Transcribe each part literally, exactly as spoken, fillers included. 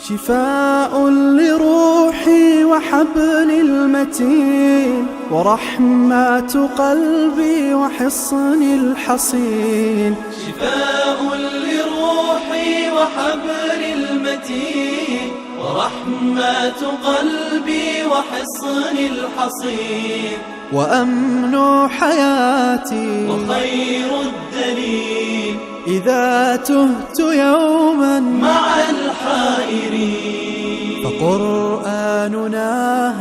شفاء لروحي وحبل المتين، ورحمة قلبي وحصن الحصين. شفاء لروحي وحبل المتين، ورحمة قلبي وحصن الحصين. وأمن حياتي وخير الدليل، إذا تهت يوما مع الحائرين. فقرآننا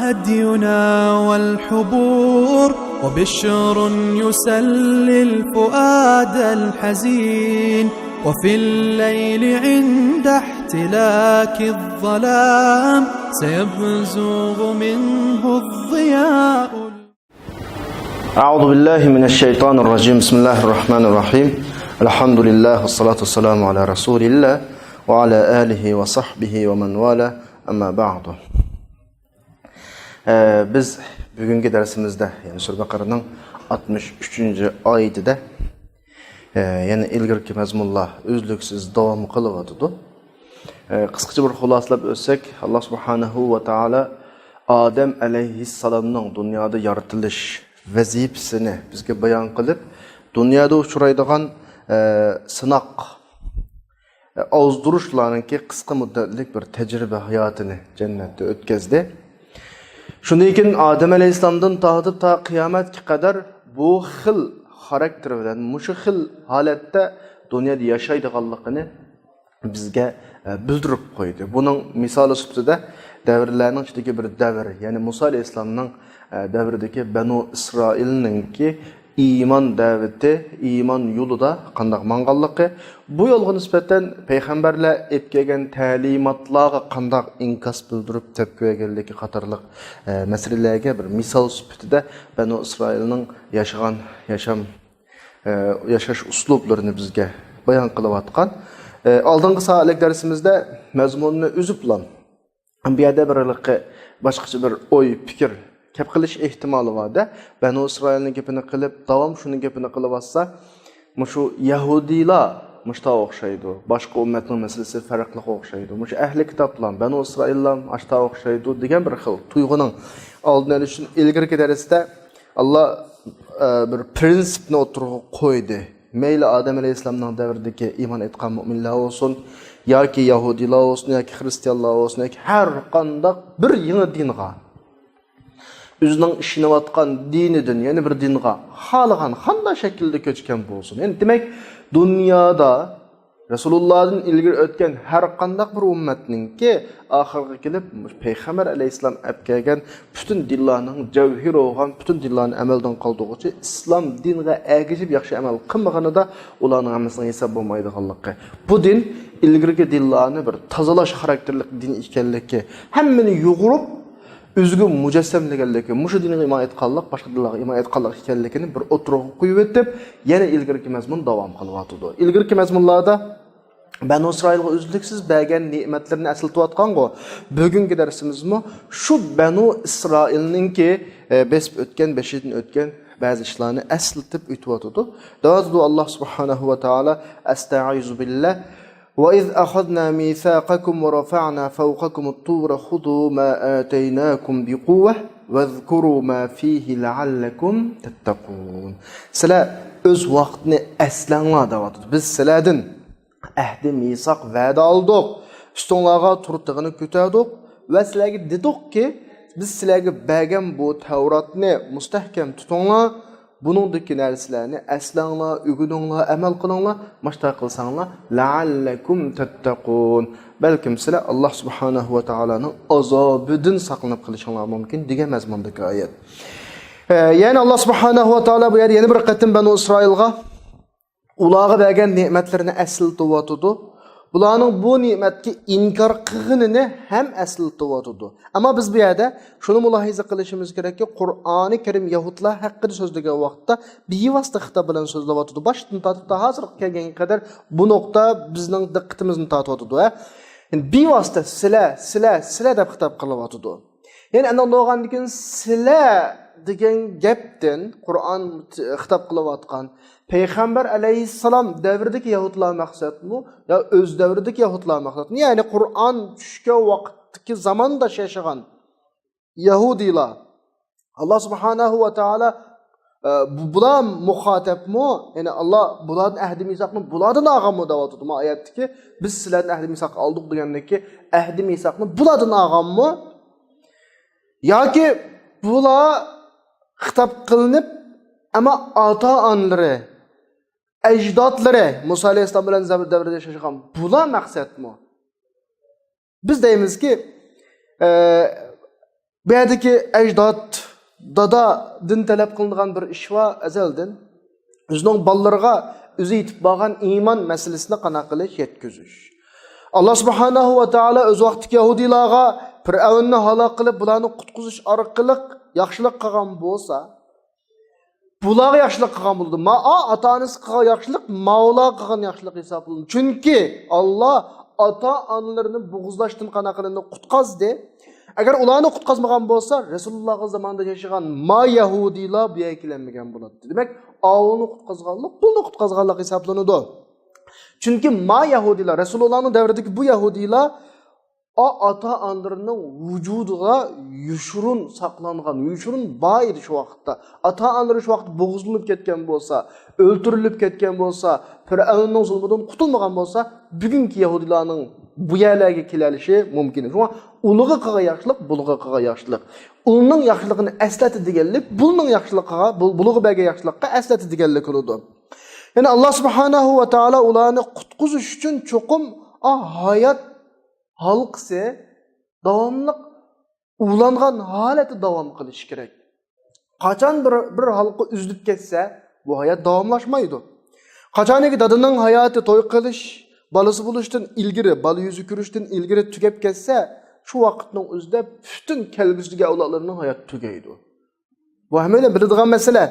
هدينا والحبور، وبشر يسلي الفؤاد الحزين. وفي الليل عند احتلاك الظلام، سيبزغ منه الضياء. أعوذ بالله من الشيطان الرجيم. بسم الله الرحمن الرحيم. الحمد لله والصلاة والسلام على رسول الله وعلى آله وصحبه ومن والاه. أما بعد. ئە، بىز بۈگۈنكى دەرسىمىزدە، يەنى سۈرە بەقەرەنىڭ ئاتمىش ئۈچىنچى ئايىتىدە، ئە، يەنە ئىلگىرىكى مەزمۇنلار ئۈزلۈكسىز داۋام قىلىۋاتىدۇ. ئە، قىسقىچە بىر خۇلاسىلاپ ئۆتسەك، ئاللا سۇبھانەھۇ ۋە تائالا ئادەم ئەلەيھىسسالامنىڭ دۇنيادا يارىتىلىش ۋەزىپىسىنى بىزگە بايان قىلىپ، دۇنيادا ئۇچرايدىغان، ئە، سىناق، ئازدۇرۇشلارنىڭكى قىسقا مۇددەتلىك بىر تەجرىبە ھاياتىنى جەننەتتە ئۆتكەزدى. شۇندىن كېيىن ئادەم ئەلەيھىسسالامدىن تارتىپ تا قىيامەتكە قەدەر بۇ خىل خاراكتېر بىلەن، مۇشۇ خىل ھالەتتە دۇنيادا ياشايدىغانلىقىنى بىزگە، ئە، بىلدۈرۈپ قويدى. بۇنىڭ مىسالى سۈپىتىدە دەۋرلەرنىڭ ئىچىدىكى بىر دەۋر، يەنى مۇسا ئەلەيھىسسالامنىڭ، ئە، دەۋرىدىكى بەنۇ ئىسرائىلنىڭكى ئىمان دەۋىتى، ئىمان يولىدا قانداق ماڭغانلىقى، بۇ يولغا نىسبەتەن پەيغەمبەرلەر ئېلىپ كەلگەن تەلىماتلارغا قانداق ئىنكاس بىلدۈرۈپ تەپكە بەرگەنلىكى قاتارلىق، ئە، مەسىلىلەرگە بىر مىسال سۈپىتىدە بەنۇ ئىسرائىلنىڭ ياشىغان ياشام، ئە، ياشاش ئۇسلۇبلىرىنى بىزگە بايان قىلىۋاتقان. ئە، ئالدىنقى سائەتلىك دەرسىمىزدە مەزمۇننى ئۈزۈپلا، بۇ يەردە بىر ھېلىقى باشقىچە بىر ئوي، پىكىر كەپ قېلىش ئېھتىمالى بار-دە. بەنۇ ئىسرائىلنىڭ گېپىنى قىلىپ، داۋام شۇنىڭ گېپىنى قىلىۋاتسا، مۇشۇ يەھۇدىيلار مۇشتا ئوخشايدۇ، باشقا ئۈممەتنىڭ مەسىلىسى پەرقلىق ئوخشايدۇ. مۇشۇ ئەھلى كىتابلار، بەنۇ ئىسرائىللار ئاشتا ئوخشايدۇ دېگەن بىر خىل تۇيغۇنىڭ ئالدىنى ئېلىش ئۈچۈن ئىلگىرىكى دەرستە ئاللا، ئە، بىر پرىنسىپنى ئوتتۇرىغا قويدى. مەيلى ئادەم ئەلەيھىسسالامنىڭ دەۋرىدىكى ئىمان ئېيتقان مۆمىنلەر بولسۇن، ياكى يەھۇدىيلار بولسۇن، ياكى خرىستىيانلار بولسۇن، ياكى ھەر قانداق بىر يېڭى دىنغا، ئۆزىنىڭ ئىشىنىۋاتقان دىنىدىن يەنە بىر دىنغا خالىغان قانداق شەكىلدە كۆچكەن بولسۇن. يەنى دېمەك، دۇنيادا رەسۇلۇللادىن ئىلگىرى ئۆتكەن ھەر قانداق بىر ئۈممەتنىڭكى ئاخىرىغا كېلىپ، مۇشۇ پەيغەمبەر ئەلەيھىسسالام ئەپ كەلگەن پۈتۈن دىنلارنىڭ جەۋھىرى بولغان، پۈتۈن دىنلارنى ئەمەلدىن قالدۇرغۇچى ئىسلام دىنىغا ئەگىشىپ ياخشى ئەمەل قىلمىغىنىدا ئۇلارنىڭ ھەممىسىنىڭ ھېساب بولمايدىغانلىقى. بۇ دىن ئىلگىرىكى دىنلارنى بىر تازىلاش خاراكتېرلىك دىن ئىكەنلىكى، ھەممىنى يۇغۇرۇپ، ئۆزىگە مۇجەسسەملىگەنلىكى، مۇشۇ دىنغا ئىمان ئېيتقانلىق، باشقا دىنلارغا ئىمان ئېيتقانلىق ئىكەنلىكىنى بىر ئوتتۇرىغا قويۇۋېتىپ، يەنە ئىلگىرىكى مەزمۇن داۋام قىلىۋاتىدۇ. ئىلگىرىكى مەزمۇنلاردا بەنۇ ئىسرائىلغا ئۈزلۈكسىز بەرگەن نېمەتلىرىنى ئەسلىتىۋاتقانغۇ. بۈگۈنكى دەرسىمىزمۇ شۇ بەنۇ ئىسرائىلنىڭكى، ئە، بېسىپ ئۆتكەن، بېشىدىن ئۆتكەن بەزى ئىشلارنى ئەسلىتىپ ئۆتۈۋاتىدۇ. دەۋاتىدۇ ئاللا سۇبھانەھۇ ۋە تائالا، ئەستەئىزۇ بىللا. وَإِذْ أَخَذْنَا مِيثَاقَكُمْ وَرَفَعْنَا فَوْقَكُمُ الطُّورَ خُذُوا مَا آتَيْنَاكُمْ بِقُوَّةٍ وَاذْكُرُوا مَا فِيهِ لَعَلَّكُمْ تَتَّقُونَ. سىلەر ئۆز ۋاقىتنى ئەسلەڭلار دەۋاتىدۇ. بىز سىلەردىن ئەھدى مىساق ۋەدە ئالدۇق. ئۈستۈڭلارغا تۇر تېغىنى كۆتەردۇق ۋە سىلەرگە دېدۇقكى، بىز سىلەرگە بەرگەن بۇ تەۋراتنى مۇستەھكەم تۇتۇڭلار. بۇنىڭدىكى نەرسىلەرنى ئەسلەڭلار، ئۆگىنىڭلار، ئەمەل قىلىڭلار. مۇشۇنداق قىلساڭلار، لەئەللەكۇم تەتتەقۇن، بەلكىم سىلەر ئاللا سۇبھانەھۇ ۋە تائالانىڭ ئازابىدىن ساقلىنىپ قېلىشىڭلار مۇمكىن، دېگەن مەزمۇندىكى ئايەت. ئە، يەنى ئاللا سۇبھانەھۇ ۋە تائالا بۇ يەردە يەنە بىر قېتىم بەنۇ ئىسرائىلغا ئۇلارغا بەرگەن نېمەتلىرىنى ئەسلىتىۋاتىدۇ. بۇلارنىڭ بۇ نېمەتكە ئىنكار قىلغىنىنى ھەم ئەسلىتىۋاتىدۇ. ئەمما بىز بۇ يەردە شۇنى مۇلاھىزە قىلىشىمىز كېرەككى، قۇرئانى كەرىم يەھۇدلار ھەققىدە سۆزلىگەن ۋاقىتتا بىۋاسىتە خىتاب بىلەن سۆزلەۋاتىدۇ. باشتىن تارتىپ تا ھازىرغا كەلگەنگە قەدەر بۇ نۇقتا بىزنىڭ دىققىتىمىزنى تارتىۋاتىدۇ، ھە؟ يەنى بىۋاسىتە سىلە، سىلە، سىلە دەپ خىتاب قىلىۋاتىدۇ. يەنى ئانداق بولغاندىن كېيىن سىلە دېگەن گەپتىن قۇرئان خىتاب قىلىۋاتقان پەيغەمبەر ئەلەيھىسسالام دەۋرىدىكى يەھۇدىيلار مەقسەتمۇ يا ئۆز دەۋرىدىكى يەھۇدىيلار مەقسەتمۇ؟ يەنى قۇرئان چۈشكەن ۋاقىتتىكى زاماندا ياشىغان يەھۇدىيلار. ئاللا سۇبھانەھۇ ۋە تائالا، ئە، بۇ، بۇلار مۇخاتەبمۇ؟ يەنى ئاللا بۇلاردىن ئەھدى مىساقنى بۇلاردىن ئالغانمۇ دەۋاتىدۇ. ما ئايەتتىكى، بىز سىلەردىن ئەھدى مىساق ئالدۇق دېگەندىكى ئەھدى مىساقنى بۇلاردىن ئالغانمۇ؟ ياكى بۇلار خىتاب قىلىنىپ، ئەمما ئاتا-ئانىلىرى، ئەجدادلىرى، مۇسا ئەلەيھىسسالام بىلەن زەۋر دەۋرىدە ياشىغان بۇلار مەقسەتمۇ؟ بىز دەيمىزكى، ئە، بۇ يەردىكى ئەجداد، دادادىن تەلەپ قىلىنىدىغان بىر ئىش بار ئەزەلدىن. ئۆزىنىڭ بالىلىرىغا ئۆزى يېتىپ بارغان ئىمان مەسىلىسىنى قانداق قىلىش، يەتكۈزۈش. ئاللا سۇبھانەھۇ ۋە تائالا ئۆز ۋاقتىدىكى يەھۇدىيلارغا پىرئەۋننى ھالاك قىلىپ، بۇلارنى قۇتقۇزۇش ئارقىلىق ياخشىلىق قىلغان بولسا، بۇلارغا ياخشىلىق قىلغان بولىدۇ. ما، ئا، ئاتا-ئانىسى قىلغان ياخشىلىق ماۋۇلارغا قىلغان ياخشىلىق ھېسابلىنىدۇ. چۈنكى ئاللا ئاتا-ئانىلىرىنى بوغۇزلاشتىن قانداق قىلىندى، قۇتقازدى. ئەگەر ئۇلارنى قۇتقازمىغان بولسا، رەسۇلۇللاغا زامانىدا ياشىغان ما يەھۇدىيلار بۇ يەرگە كېلەلمىگەن بولاتتى. دېمەك، ئاۋۇنى قۇتقازغانلىق، بۇنى قۇتقازغانلىق ھېسابلىنىدۇ. چۈنكى ما يەھۇدىيلار، رەسۇلۇللانىڭ دەۋرىدىكى بۇ يەھۇدىيلار ئا-، ئاتا-ئانىلىرىنىڭ ۋۇجۇدىغا يوشۇرۇن ساقلانغان، يوشۇرۇن بار ئىدى شۇ ۋاقىتتا. ئاتا-ئانىلىرى شۇ ۋاقىتتا بوغۇزلىنىپ كەتكەن بولسا، ئۆلتۈرۈلۈپ كەتكەن بولسا، پىرئەۋننىڭ زۇلمىدىن قۇتۇلمىغان بولسا، بۈگۈنكى يەھۇدىيلارنىڭ بۇ يەرلەرگە كېلەلىشى مۇمكىن. شۇڭا ئۇلىغا قىلغان ياخشىلىق، بۇلىغا قىلغان ياخشىلىق. ئۇلنىڭ ياخشىلىقىنى ئەسلەتتى دېگەنلىك، بۇلنىڭ ياخشىلىقىغا، بۇ-، بۇلىغا بەرگەن ياخشىلىققا ئەسلەتتى دېگەنلىك بولىدۇ. يەنى ئاللا سۇبھانەھۇ ۋە تائالا ئۇلارنى قۇتقۇزۇش ئۈچۈن چوقۇم، ئا، ھايات ھالقىسى داۋاملىق ئۇلانغان ھالەتتە داۋام قىلىشى كېرەك. قاچان بىر، بىر ھالقا ئۈزۈلۈپ كەتسە، بۇ ھايات داۋاملاشمايدۇ. قاچانكى دادىنىڭ ھاياتى توي قىلىش، بالىسى بولۇشتىن ئىلگىرى، بالا يۈزى كۆرۈشتىن ئىلگىرى تۈگەپ كەتسە، شۇ ۋاقىتنىڭ ئۆزىدە پۈتۈن كەلگۈسىدىكى ئەۋلادلىرىنىڭ ھاياتى تۈگەيدۇ. بۇ ھەممەيلەن بىلىدىغان مەسىلە.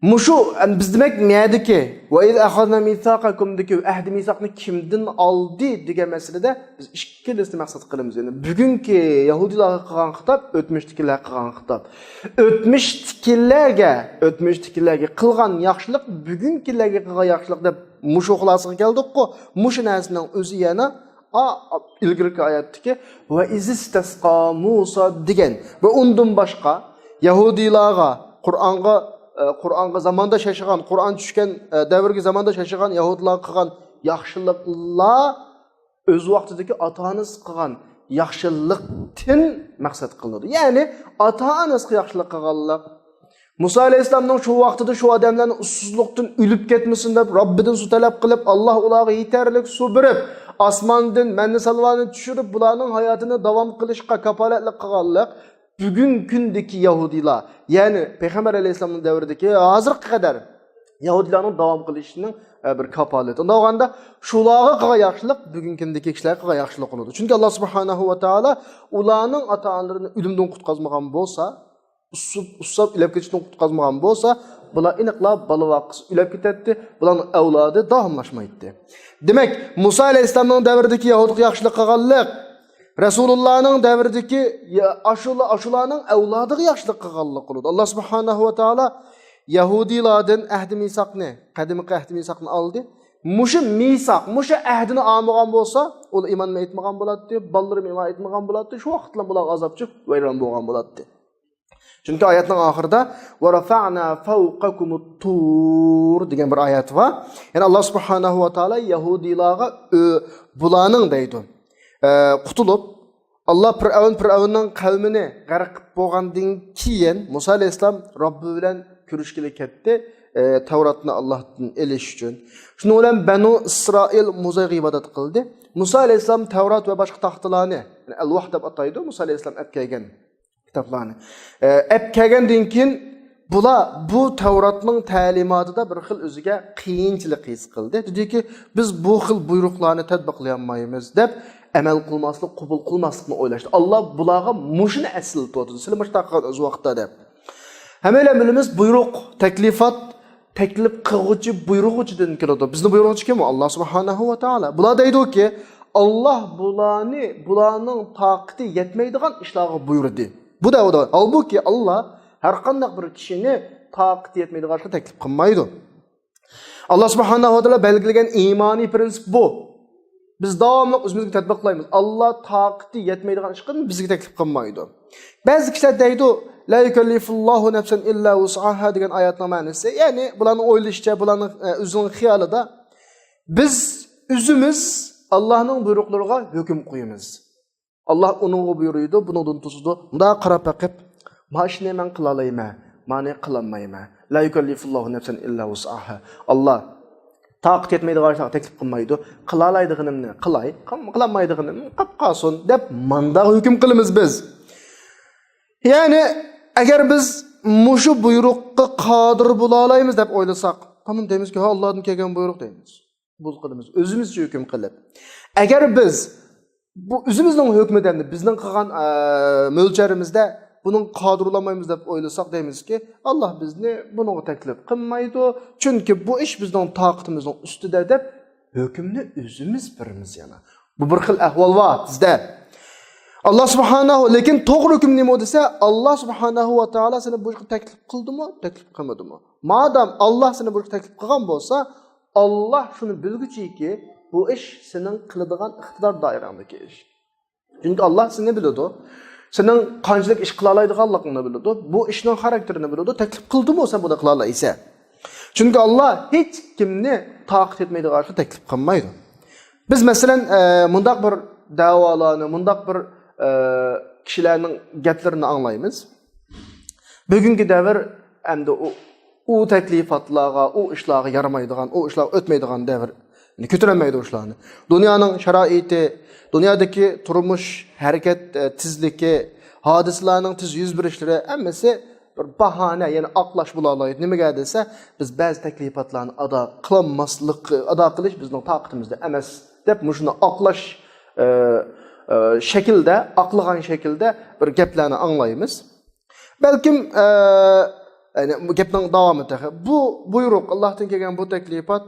مۇشۇ، ئەم، بىز دېمەك، مەدىكى، «ۋە ئىز ئەخەزنا مىساقەكۇم»دىكى ئەھدى مىساقنى كىمدىن ئالدى دېگەن مەسىلىدە بىز ئىككىلىسىنى مەقسەت قىلىمىز. يەنى بۈگۈنكى يەھۇدىيلارغا قىلغان خىتاب، ئۆتمۈشتىكىلەرگە قىلغان خىتاب. ئۆتمۈشتىكىلەرگە، ئۆتمۈشتىكىلەرگە قىلغان ياخشىلىق، بۈگۈنكىلەرگە قىلغان ياخشىلىق دەپ مۇشۇ خۇلاسىگە كەلدۇققۇ، مۇشۇ نەرسىنىڭ ئۆزى يەنە ئا، ئىلگىرىكى ئايەتتىكى «ۋە ئىزىستەسقا مۇسا» دېگەن ۋە ئۇندىن باشقا يەھۇدىيلارغا، قۇرئانغا، ئە، قۇرئانغا زاماندا ياشىغان، قۇرئان چۈشكەن، ئە، دەۋرگە زاماندا ياشىغان يەھۇدىيلارغا قىلغان ياخشىلىقلار ئۆز ۋاقتىدىكى ئاتا-ئانىسى قىلغان ياخشىلىقتىن مەقسەت قىلىنىدۇ. يەنى ئاتا-ئانىسىغا ياخشىلىق قىلغانلىق، مۇسا ئەلەيھىسسالامنىڭ شۇ ۋاقتىدا شۇ ئادەملەرنى ئۇسسۇزلۇقتىن ئۆلۈپ كەتمىسۇن دەپ، رەببىدىن سۇ تەلەپ قىلىپ، ئاللا ئۇلارغا يېتەرلىك سۇ بېرىپ، ئاسماندىن مەننى سەلۋانى چۈشۈرۈپ، بۇلارنىڭ ھاياتىنى داۋام قىلىشقا كاپالەتلىك قىلغانلىق، بۈگۈنكى كۈندىكى يەھۇدىيلار، يەنى پەيغەمبەر ئەلەيھىسسالامنىڭ دەۋرىدىكى ھازىرغا قەدەر يەھۇدىيلارنىڭ داۋام قىلىشىنىڭ، ئە، بىر كاپالىتى. ئۇنداق بولغاندا، شۇلارغا قىلغان ياخشىلىق بۈگۈنكى كۈندىكى كىشىلەرگە قىلغان ياخشىلىق بولىدۇ. چۈنكى ئاللا سۇبھانەھۇ ۋە تائالا ئۇلارنىڭ ئاتا-ئانىلىرىنى ئۆلۈمدىن قۇتقازمىغان بولسا، ئۇسسۇپ، ئۇسساپ ئۆلۈپ كېتىشتىن قۇتقازمىغان بولسا، بۇلار ئېنىقلا بالا ۋاقىسى ئۆلۈپ كېتەتتى، بۇلارنىڭ ئەۋلادى داۋاملاشمايتتى. دېمەك، مۇسا ئەلەيھىسسالامنىڭ دەۋرىدىكى يەھۇدىيغا ياخشىلىق قىلغانلىق، رەسۇلۇللانىڭ دەۋرىدىكى يا-، ئاشۇلا-، ئاشۇلارنىڭ ئەۋلادىغا ياخشىلىق قىلغانلىق بولىدۇ. ئاللا سۇبھانەھۇ ۋە تائالا يەھۇدىيلاردىن ئەھدى مىساقنى، قەدىمكى ئەھدى مىساقنى ئالدى. مۇشۇ مىساق، مۇشۇ ئەھدىنى ئالمىغان بولسا، ئۇلار ئىمان ئېيتمىغان بولاتتى، بالىلىرىمۇ ئىمان ئېيتمىغان بولاتتى، شۇ ۋاقىتلا بۇلارغا ئازاب چۈشۈپ، ۋەيران بولغان بولاتتى. چۈنكى ئايەتنىڭ ئاخىرىدا «ۋە رەفەئنا فەۋقەكۇمۇت تۇر» دېگەن بىر ئايەت بار. يەنى ئاللا سۇبھانەھۇ ۋە تائالا يەھۇدىيلارغا، ئۆ-، بۇلارنىڭ دەيدۇ، ئە، قۇتۇلۇپ، ئاللا پىرئەۋن، پىرئەۋننىڭ قەۋمىنى غەرق قىلىپ بولغاندىن كېيىن، مۇسا ئەلەيھىسسالام رەببى بىلەن كۆرۈشكىلى كەتتى، ئە، تەۋراتنى ئاللاھتىن ئېلىش ئۈچۈن. شۇنىڭ بىلەن بەنۇ ئىسرائىل مۇزايغا ئىبادەت قىلدى. مۇسا ئەلەيھىسسالام تەۋرات ۋە باشقا تاختىلارنى، يەنى ئەلۋاھ دەپ ئاتايدۇ، مۇسا ئەلەيھىسسالام ئەپ كەلگەن كىتابلارنى، ئە، ئەپ كەلگەندىن كېيىن، بۇلار بۇ تەۋراتنىڭ تەلىماتىدا بىر خىل ئۆزىگە قىيىنچىلىق ھېس قىلدى. دېدىكى، بىز بۇ خىل بۇيرۇقلارنى تەتبىقلىيالمايمىز دەپ، ئەمەل قىلماسلىق، قوبۇل قىلماسلىقنى ئويلاشتى. ئاللا بۇلارغا مۇشۇنى ئەسلىتىۋاتىدۇ، سىلەر مۇشۇنداق قىلغان ئۆز ۋاقىتتا دەپ. ھەممەيلەن بىلىمىز، بۇيرۇق، تەكلىپات، تەكلىپ قىلغۇچى، بۇيرۇغۇچىدىن كېلىدۇ. بىزنى بۇيرۇغۇچى كىم؟ ئاللا سۇبھانەھۇ ۋە تائالا. بۇلار دەيدۇكى، ئاللاھ بۇلارنى، بۇلارنىڭ تاقىتى يەتمەيدىغان ئىشلارغا بۇيرۇدى. بۇ دەۋرىدە، ھالبۇكى، ئاللاھ ھەر قانداق بىر كىشىنى تاقىتى يەتمەيدىغان ئىشقا تەكلىپ قىلمايدۇ. ئاللاھ سۇبھانەھۇ ۋە تائالا بەلگىلىگەن ئىمانىي پرىنسىپ بۇ. بىز داۋاملىق ئۆزىمىزگە تەتبىقلايمىز. ئاللاھ تاقىتى يەتمەيدىغان ئىشقا بىزگە تەكلىپ قىلمايدۇ. بەزى كىشىلەر دەيدۇ، لا يۇكەللىفۇللاھۇ نەفسەن ئىللا ۋۇسئەھا دېگەن ئايەتنىڭ مەنىسى، يەنى بۇلارنىڭ ئويلىشىچە، بۇلارنىڭ، ئە، ئۆزىنىڭ خىيالىدا، بىز ئۆزىمىز ئاللاھنىڭ بۇيرۇقلىرىغا ھۆكۈم قويىمىز. ئاللاھ ئۇنىڭغا بۇيرۇيدۇ، بۇنىڭدىن توسىدۇ. مۇنداق قاراپ بېقىپ، ما ئىشنى مەن قىلالايمەن، مانى قىلالمايمەن. لا يۇكەللىفۇللاھۇ نەفسەن ئىللا ۋۇسئەھا. ئاللاھ تاقىتى يەتمەيدىغان ئىشلارغا تەكلىپ قىلمايدۇ. قىلالايدىغىنىمنى قىلاي، قىل-، قىلالمايدىغىنىم قاپ قالسۇن دەپ مانداق ھۆكۈم قىلىمىز بىز. يەنى، ئەگەر بىز مۇشۇ بۇيرۇققا قادىر بولالايمىز دەپ ئويلىساق، تامام دەيمىزكى، ھا، ئاللاھتىن كەلگەن بۇيرۇق دەيمىز. قوبۇل قىلىمىز، ئۆزىمىزچە ھۆكۈم قىلىپ. ئەگەر بىز بۇ ئۆزىمىزنىڭ ھۆكمىدە، بىزنىڭ قىلغان، ئە، مۆلچەرىمىزدە بۇنىڭغا قادىر بولالمايمىز دەپ ئويلىساق دەيمىزكى، ئاللاھ بىزنى بۇنىڭغا تەكلىپ قىلمايدۇ، چۈنكى بۇ ئىش بىزنىڭ تاقىتىمىزنىڭ ئۈستىدە دەپ ھۆكۈمنى ئۆزىمىز بېرىمىز يەنە. بۇ بىر خىل ئەھۋال بار بىزدە. ئاللاھ سۇبھانەھۇ، لېكىن توغرا ھۆكۈم نېمە دېسە، ئاللاھ سۇبھانەھۇ ۋە تائالا سېنى بۇ ئىشقا تەكلىپ قىلدىمۇ، تەكلىپ قىلمىدىمۇ؟ مادام ئاللاھ سېنى بۇ ئىشقا تەكلىپ قىلغان بولسا، ئاللاھ شۇنى بىلگۈچىكى، بۇ ئىش سېنىڭ قىلىدىغان ئىقتىدار دائىرەڭدىكى ئىش. چۈنكى ئاللاھ سېنى بىلىدۇ. سېنىڭ قانچىلىك ئىش قىلالايدىغانلىقىڭنى بىلىدۇ. بۇ ئىشنىڭ خاراكتېرىنى بىلىدۇ. تەكلىپ قىلدىمۇ سەن بۇنى قىلالايسەن. چۈنكى ئاللاھ ھېچ كىمنى تاقىتى يەتمەيدىغان ئىشقا تەكلىپ قىلمايدۇ. بىز، مەسىلەن، ئە، مۇنداق بىر دەۋالارنى، مۇنداق بىر، ئە، كىشىلەرنىڭ گەپلىرىنى ئاڭلايمىز. بۈگۈنكى دەۋر ئەمدى ئۇ، ئۇ تەكلىپاتلارغا، ئۇ ئىشلارغا يارىمايدىغان، ئۇ ئىشلار ئۆتمەيدىغان دەۋر. يەنى كۆتۈرەلمەيدۇ ئۇ ئىشلارنى. دۇنيانىڭ شارائىتى، دۇنيادىكى تۇرمۇش، ھەرىكەت، ئە، تېزلىكى، ھادىسىلەرنىڭ تېز يۈز بېرىشلىرى ھەممىسى بىر باھانە، يەنى ئاقلاش بولالايدۇ. نېمىگە دېسە، بىز بەزى تەكلىپاتلارنى ئادا قىلالماسلىق، ئادا قىلىش بىزنىڭ تاقىتىمىزدا ئەمەس، دەپ مۇشۇنى ئاقلاش، ئە، ئە، شەكىلدە، ئاقلىغان شەكىلدە بىر گەپلەرنى ئاڭلايمىز. بەلكىم، ئە، يەنى بۇ گەپنىڭ داۋامى تېخى. بۇ بۇيرۇق، ئاللاھتىن كەلگەن بۇ تەكلىپات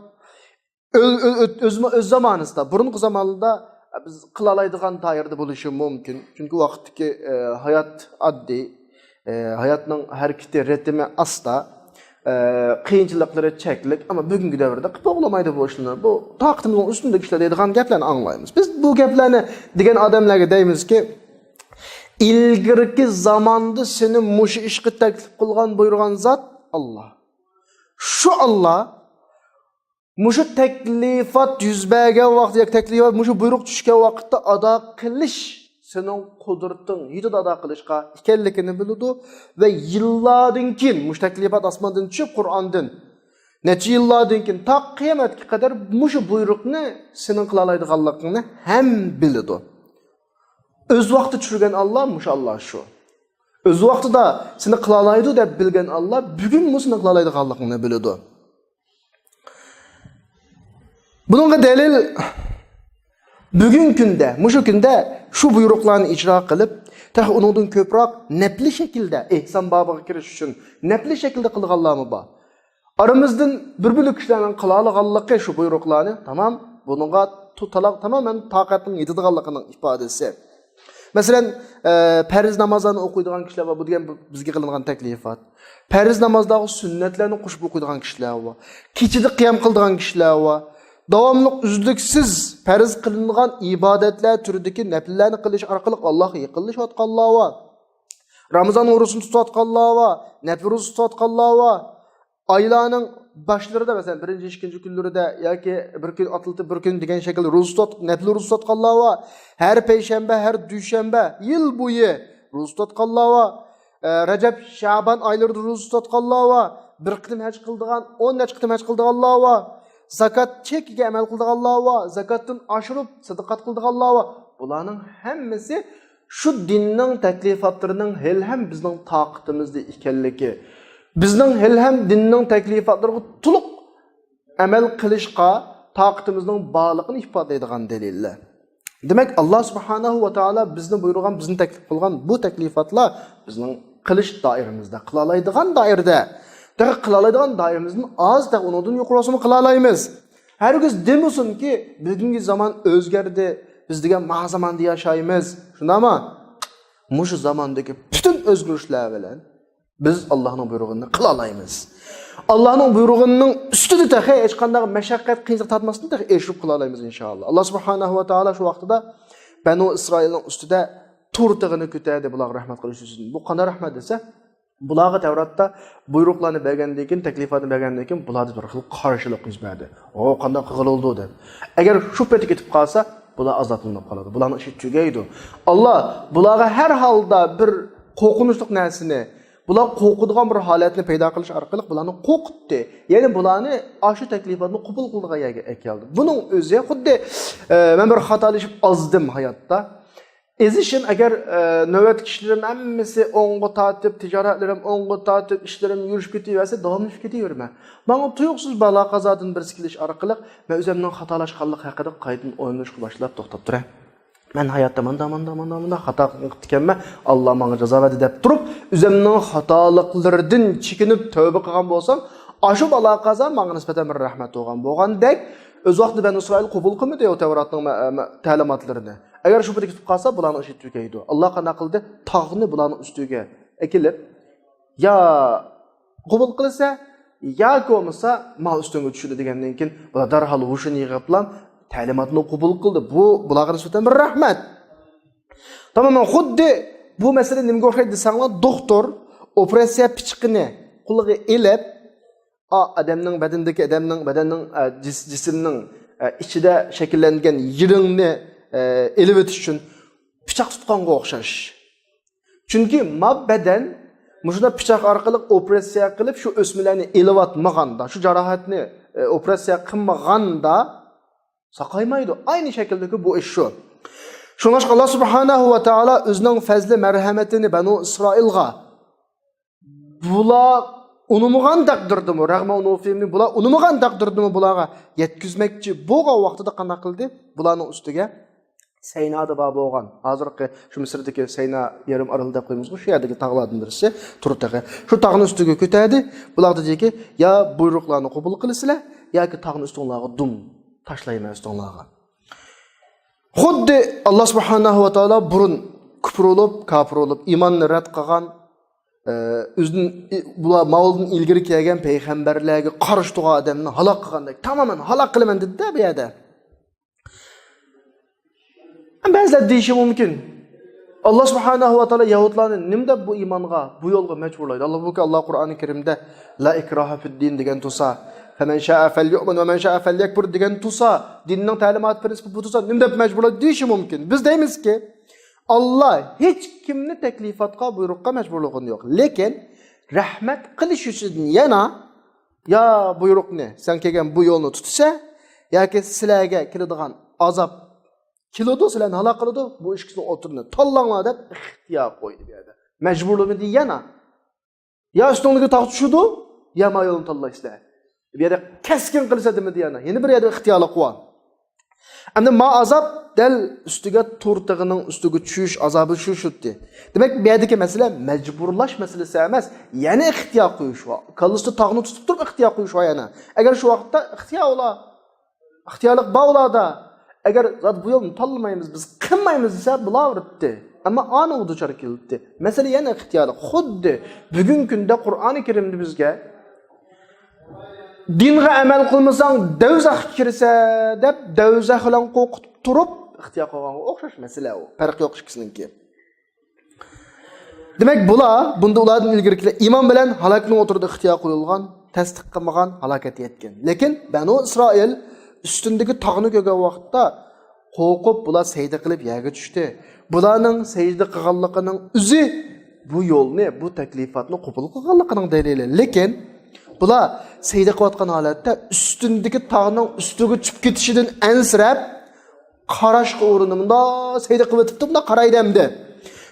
ئۆ-، ئۆ-، ئۆ-، ئۆز، ئۆز زامانىسىدا، بۇرۇنقى زاماندا بىز قىلالايدىغان دائىرىدە بولۇشى مۇمكىن. چۈنكى ۋاقىتتىكى، ئە، ھايات ئاددىي، ئە، ھاياتنىڭ ھەرىكىتى، رىتىمى ئاستا، ئە، قىيىنچىلىقلىرى چەكلىك، ئەمما بۈگۈنكى دەۋردە قىلىپ بولمايدۇ بۇ ئىشلارنى. بۇ تاقىتىمىزنىڭ ئۈستۈندىكى ئىشلار دەيدىغان گەپلەرنى ئاڭلايمىز. بىز بۇ گەپلەرنى دېگەن ئادەملەرگە دەيمىزكى، ئىلگىرىكى زاماندا سېنى مۇشۇ ئىشقا تەكلىپ قىلغان، بۇيرۇغان زات ئاللاھ. شۇ ئاللاھ مۇشۇ تەكلىپات يۈز بەرگەن ۋاقىت ياكى تەكلىپات، مۇشۇ بۇيرۇق چۈشكەن ۋاقىتتا ئادا قىلىش سېنىڭ قۇدرىتىڭ يېتىدۇ ئادا قىلىشقا ئىكەنلىكىنى بىلىدۇ ۋە يىللاردىن كېيىن مۇشۇ تەكلىپات ئاسماندىن چۈشۈپ، قۇرئاندىن نەچچە يىللاردىن كېيىن تا قىيامەتكە قەدەر مۇشۇ بۇيرۇقنى سېنىڭ قىلالايدىغانلىقىڭنى ھەم بىلىدۇ. ئۆز ۋاقتىدا چۈشۈرگەن ئاللاھ مۇشۇ ئاللاھ شۇ. ئۆز ۋاقتىدا سېنى قىلالايدۇ دەپ بىلگەن ئاللاھ بۈگۈنمۇ سېنى قىلالايدىغانلىقىڭنى بىلىدۇ. بۇنىڭغا دەلىل، بۈگۈنكى كۈندە، مۇشۇ كۈندە شۇ بۇيرۇقلارنى ئىجرا قىلىپ، تېخى ئۇنىڭدىن كۆپرەك نەپلى شەكىلدە ئېھسان بابىغا كىرىش ئۈچۈن نەپلى شەكىلدە قىلغانلارمۇ بار. ئارىمىزدىن بىر بۆلەك كىشىلەرنىڭ قىلالىغانلىقى شۇ بۇيرۇقلارنى، تامام، بۇنىڭغا تو-، تالا-، تامامەن تاقەتنىڭ يېتىدىغانلىقىنىڭ ئىپادىسى. مەسىلەن، ئە، پەرز نامازلارنى ئوقۇيدىغان كىشىلەر بار، بۇ دېگەن بىزگە قىلىنغان تەكلىپات. پەرز نامازلارغا سۈننەتلەرنى قوشۇپ ئوقۇيدىغان كىشىلەر بار. كېچىدە قىيام قىلىدىغان كىشىلەر بار. داۋاملىق ئۈزلۈكسىز پەرز قىلىنغان ئىبادەتلەر تۈرىدىكى نەپلىلەرنى قىلىش ئارقىلىق ئاللاھقا يېقىنلىشىۋاتقانلار بار. رامىزان روزىسىنى تۇتۇۋاتقانلار بار، نەپلى روزا تۇتۇۋاتقانلار بار. ئايلارنىڭ باشلىرىدا، مەسىلەن، بىرىنچى، ئىككىنچى كۈنلىرىدە ياكى بىر كۈن ئاتلىتىپ، بىر كۈن دېگەن شەكىلدە روزا تۇتۇپ، نەپلى روزا تۇتۇۋاتقانلار بار. ھەر پەيشەنبە، ھەر دۈشەنبە يىل بويى روزا تۇتۇۋاتقانلار بار. ئە، رەجەب، شەبان ئايلىرىدا روزا تۇتۇۋاتقانلار بار. بىر قېتىم ھەج قىلىدىغان، ئون نەچچە قېتىم ھەج قىلىدىغانلار بار. زاكات چېكىگە ئەمەل قىلىدىغانلار بار. زاكاتتىن ئاشۇرۇپ سەدىقات قىلىدىغانلار بار. بۇلارنىڭ ھەممىسى شۇ دىننىڭ تەكلىپاتلىرىنىڭ ھېلىھەم بىزنىڭ تاقىتىمىزدا ئىكەنلىكى، بىزنىڭ ھېلىھەم دىننىڭ تەكلىپاتلىرىغا تولۇق ئەمەل قىلىشقا تاقىتىمىزنىڭ بارلىقىنى ئىپادىلەيدىغان دەلىللەر. دېمەك، ئاللا سۇبھانەھۇ ۋە تائالا بىزنى بۇيرۇغان، بىزنى تەكلىپ قىلغان بۇ تەكلىپاتلار بىزنىڭ قىلىش دائىرىمىزدە، قىلالايدىغان دائىرىدە، تېخى قىلالايدىغان دائىرىمىزدىن ئاز، تېخى ئۇنىڭدىن يۇقىرىسىمۇ قىلالايمىز. ھەرگىز دېمىسۇنكى، بۈگۈنكى زامان ئۆزگەردى، بىز دېگەن ما زاماندا ياشايمىز، شۇنداقمۇ؟ مۇشۇ زاماندىكى پۈتۈن ئۆزگىرىشلەر بىلەن بىز ئاللاھنىڭ بۇيرۇغىنىنى قىلالايمىز. ئاللاھنىڭ بۇيرۇغىنىنىڭ ئۈستىدە تېخى ھېچقانداق مەشەققەت، قىيىنچىلىق تارتماستىن تېخى ئېشىپ قىلالايمىز، ئىنشائاللا. ئاللا سۇبھانەھۇ ۋە تائالا شۇ ۋاقتىدا بەنۇ ئىسرائىلنىڭ ئۈستىدە تۇر تېغىنى كۆتەردى، بۇلارغا رەھمەت قىلىش ئۈچۈن. بۇ قانداق رەھمەت دېسە، بۇلارغا تەۋراتتا بۇيرۇقلارنى بەرگەندىن كېيىن، تەكلىپاتنى بەرگەندىن كېيىن، بۇلاردا بىر خىل قارشىلىق يۈز بەردى. ئو، قانداق قىلغىلى بولىدۇ دەپ. ئەگەر شۇ پېتى كېتىپ قالسا، بۇلار ئازابلىنىپ قالىدۇ. بۇلارنىڭ ئىشى تۈگەيدۇ. ئاللا بۇلارغا ھەر ھالدا بىر قورقۇنچلۇق نەرسىنى، بۇلار قورقىدىغان بىر ھالەتنى پەيدا قىلىش ئارقىلىق بۇلارنى قورقۇتتى. يەنى بۇلارنى ئاشۇ تەكلىپاتنى قوبۇل قىلىدىغان يەرگە ئەكەلدى. بۇنىڭ ئۆزى خۇددى، ئە، مەن بىر خاتالىشىپ ئازدىم ھاياتتا. ئېزىشىم، ئەگەر، ئە، نۆۋەتتىكى ئىشلىرىم ھەممىسى ئوڭغا تارتىپ، تىجارەتلىرىم ئوڭغا تارتىپ، ئىشلىرىم يۈرۈشۈپ كېتىۋەرسە، داۋاملىشىپ كېتىۋېرىمەن. ماڭا تۇيۇقسىز بالا-قازادىن بىرسى كېلىش ئارقىلىق، مەن ئۆزۈمنىڭ خاتالاشقانلىقى ھەققىدە قايتىدىن ئويلىنىشقا باشلاپ توختاپ تۇرىمەن. مەن ھاياتتا مانداق، مانداق، مانداق، مانداق خاتا قىلىپ كەتكەنمەن، ئاللا ماڭا جازا بەردى دەپ تۇرۇپ، ئۆزۈمنىڭ خاتالىقلىرىدىن چېكىنىپ تەۋبە قىلغان بولسام، ئاشۇ بالا-قازا ماڭا نىسبەتەن بىر رەھمەت بولغان، بولغاندەك، ئۆز ۋاقتىدا بەنۇ ئىسرائىل قوبۇل قىلمىدى ئۇ تەۋراتنىڭ مە-، مە-، تەلىماتلىرىنى. ئەگەر شۇ پېتى كېتىپ قالسا، بۇلارنىڭ ئىشى تۈگەيدۇ. ئاللا قانداق قىلدى؟ تاغنى بۇلارنىڭ ئۈستىگە ئەكېلىپ، يا قوبۇل قىلسا، ياكى بولمىسا، ما ئۈستۈڭگە چۈشىدۇ دېگەندىن كېيىن، بۇلار دەرھال ھوشىنى يىغىپلا تەلىماتنى قوبۇل قىلدى. بۇ بۇلارغا نىسبەتەن بىر رەھمەت. تامامەن خۇددى بۇ مەسىلە نېمىگە ئوخشايدۇ دېسەڭلار، دوختۇر ئوپېراتسىيە پىچىقىنى قولىغا ئېلىپ، ئا، ئادەمنىڭ بەدىنىدىكى، ئادەمنىڭ بەدەننىڭ، ئە، جىس-، جىسىمنىڭ، ئە، ئىچىدە شەكىللەنگەن يىرىڭنى، ئە، ئېلىۋېتىش ئۈچۈن پىچاق تۇتقانغا ئوخشاش. چۈنكى ما بەدەن مۇشۇنداق پىچاق ئارقىلىق ئوپېراتسىيە قىلىپ، شۇ ئۆسمىلەرنى ئېلىۋاتمىغاندا، شۇ جاراھەتنى، ئە، ئوپېراتسىيە قىلمىغاندا ساقايمايدۇ. ئەينى شەكىلدىكى بۇ ئىش شۇ. شۇڭلاشقا ئاللا سۇبھانەھۇ ۋە تائالا ئۆزىنىڭ پەزلى مەرھەمىتىنى بەنۇ ئىسرائىلغا، بۇلار ئۇنىمىغان تەقدىردىمۇ، رەغمە ئۇنۇفىمنى بۇلار ئۇنىمىغان تەقدىردىمۇ بۇلارغا يەتكۈزمەكچى بولغان ۋاقتىدا قانداق قىلدى؟ بۇلارنىڭ ئۈستىگە سەينادا بار بولغان، ھازىرقى شۇ مىسىردىكى سەينا يېرىم ئارىلى دەپ قويىمىزغۇ، شۇ يەردىكى تاغلاردىن بىرسى تۇر تېغى. شۇ تاغنى ئۈستىگە كۆتەردى. بۇلارغا دېدىكى، يا بۇيرۇقلارنى قوبۇل قىلىسىلەر، ياكى تاغنى ئۈستۈڭلارغا دۇم تاشلايمەن ئۈستۈڭلارغا. خۇددى ئاللا سۇبھانەھۇ ۋە تائالا بۇرۇن كۇپۇر بولۇپ، كاپىر بولۇپ، ئىماننى رەت قىلغان، ئە، ئۆزىدىن، ئى، بۇلار ماۋۇدىن ئىلگىرى كەلگەن پەيغەمبەرلەرگە قارشى تۇرغان ئادەمنى ھالاك قىلغاندەك، تامامەن ھالاك قىلىمەن دېدى-دە بۇ يەردە. بەزىلەر دېيىشى مۇمكىن، ئاللا سۇبھانەھۇ ۋە تائالا يەھۇدلارنى نېمە دەپ بۇ ئىمانغا، بۇ يولغا مەجبۇرلايدۇ؟ ھالبۇكى، ئاللا قۇرئانى كەرىمدە لا ئىكراھە فىددىن دېگەن تۇرسا، فەمەن شائە فەليۇئمىن ۋە مەن شائە فەليەكفۇر دېگەن تۇرسا، دىننىڭ تەلىماتى، پرىنسىپى بۇ تۇرسا، نېمە دەپ مەجبۇرلايدۇ دېيىشى مۇمكىن. بىز دەيمىزكى، ئاللا ھېچ كىمنى تەكلىپاتقا، بۇيرۇققا مەجبۇرلىغىنى يوق. لېكىن رەھمەت قىلىش ئۈچۈن يەنە، يا بۇيرۇقنى، سەن كەلگەن بۇ يولنى تۇتىسەن، ياكى سىلەرگە كېلىدىغان ئازاب كېلىدۇ، سىلەرنى ھالاك قىلىدۇ، بۇ ئىككىسىنىڭ ئوتتۇرىنى تاللاڭلار دەپ ئىختىيار قويدى بۇ يەردە. مەجبۇرلىمىدى يەنە. يا ئۈستۈڭلۈكى تاغ چۈشىدۇ، يا ما يولنى تاللايسىلەر. بۇ يەردە كەسكىن قىلسا دېمىدى يەنە. يەنە بىر يەردە ئىختىيارلىق بار. ئەمدى ما ئازاب دەل ئۈستىگە تۇر تېغىنىڭ ئۈستىگە چۈشۈش ئازابى شۇ شۇتتى. دېمەك، بۇ يەردىكى مەسىلە مەجبۇرلاش مەسىلىسى ئەمەس، يەنە ئىختىيار قويۇش بار. كاللىسىدا تاغنى تۇتۇپ تۇرۇپ ئىختىيار قويۇش بار يەنە. ئەگەر شۇ ۋاقىتتا ئىختىيار ئۇلار، ئىختىيارلىق بار ئۇلاردا. ئەگەر زادى بۇ يولنى تاللىمايمىز، بىز قىلمايمىز دېسە، بۇلار ئۇرۇپتى. ئەمما ئانىغا دۇچار كېلىپتى. مەسىلە يەنە ئىختىيارلىق. خۇددى بۈگۈنكى كۈندە قۇرئانى كەرىمدە بىزگە دىنغا ئەمەل قىلمىساڭ، دەۋزەخكە كىرىسەن دەپ، دەۋزەخ بىلەن قورقۇتۇپ تۇرۇپ، ئىختىيار قىلغانغا ئوخشاش مەسىلە ئۇ. پەرقى يوق ئىككىسىنىڭكى. دېمەك، بۇلار، بۇندا ئۇلاردىن ئىلگىرىكىلەر ئىمان بىلەن ھالاكنىڭ ئوتتۇرىدا ئىختىيار قويۇلغان، تەستىق قىلمىغان، ھالاكەتتە يەتكەن. لېكىن بەنۇ ئىسرائىل ئۈستۈندىكى تاغنى كۆرگەن ۋاقىتتا، قورقۇپ، بۇلار سەجدە قىلىپ يەرگە چۈشتى. بۇلارنىڭ سەجدە قىلغانلىقىنىڭ ئۆزى بۇ يولنى، بۇ تەكلىپاتنى قوبۇل قىلغانلىقىنىڭ دەلىلى. لېكىن بۇلار سەجدە قىلىۋاتقان ھالەتتە ئۈستۈندىكى تاغنىڭ ئۈستىگە چۈشۈپ كېتىشىدىن ئەنسىرەپ، قاراشقا ئۇرۇنۇپ، مۇنداق سەجدە قىلىۋېتىپتۇ، مۇنداق قارايدۇ ئەمدى.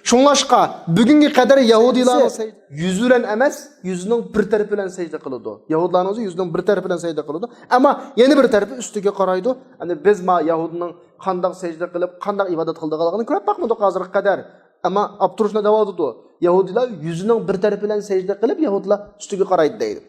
شۇڭلاشقا، بۈگۈنگى قەدەر يەھۇدىيلارنىڭ سەجدە، يۈزى بىلەن ئەمەس، يۈزىنىڭ بىر تەرىپى بىلەن سەجدە قىلىدۇ. يەھۇدىيلارنىڭ ئۆزى يۈزىنىڭ بىر تەرىپى بىلەن سەجدە قىلىدۇ. ئەمما يەنە بىر تەرىپى ئۈستىگە قارايدۇ. ئەمدى بىز ما يەھۇدىينىڭ قانداق سەجدە قىلىپ، قانداق ئىبادەت قىلىدىغانلىقىنى كۆرۈپ باقمىدۇق ھازىرغا قەدەر. ئەمما ئاپتور شۇنداق دەۋاتىدۇ. يەھۇدىيلار يۈزىنىڭ بىر تەرىپى بىلەن سەجدە قىلىپ، يەھۇدىيلار ئۈستىگە قارايدۇ دەيدۇ.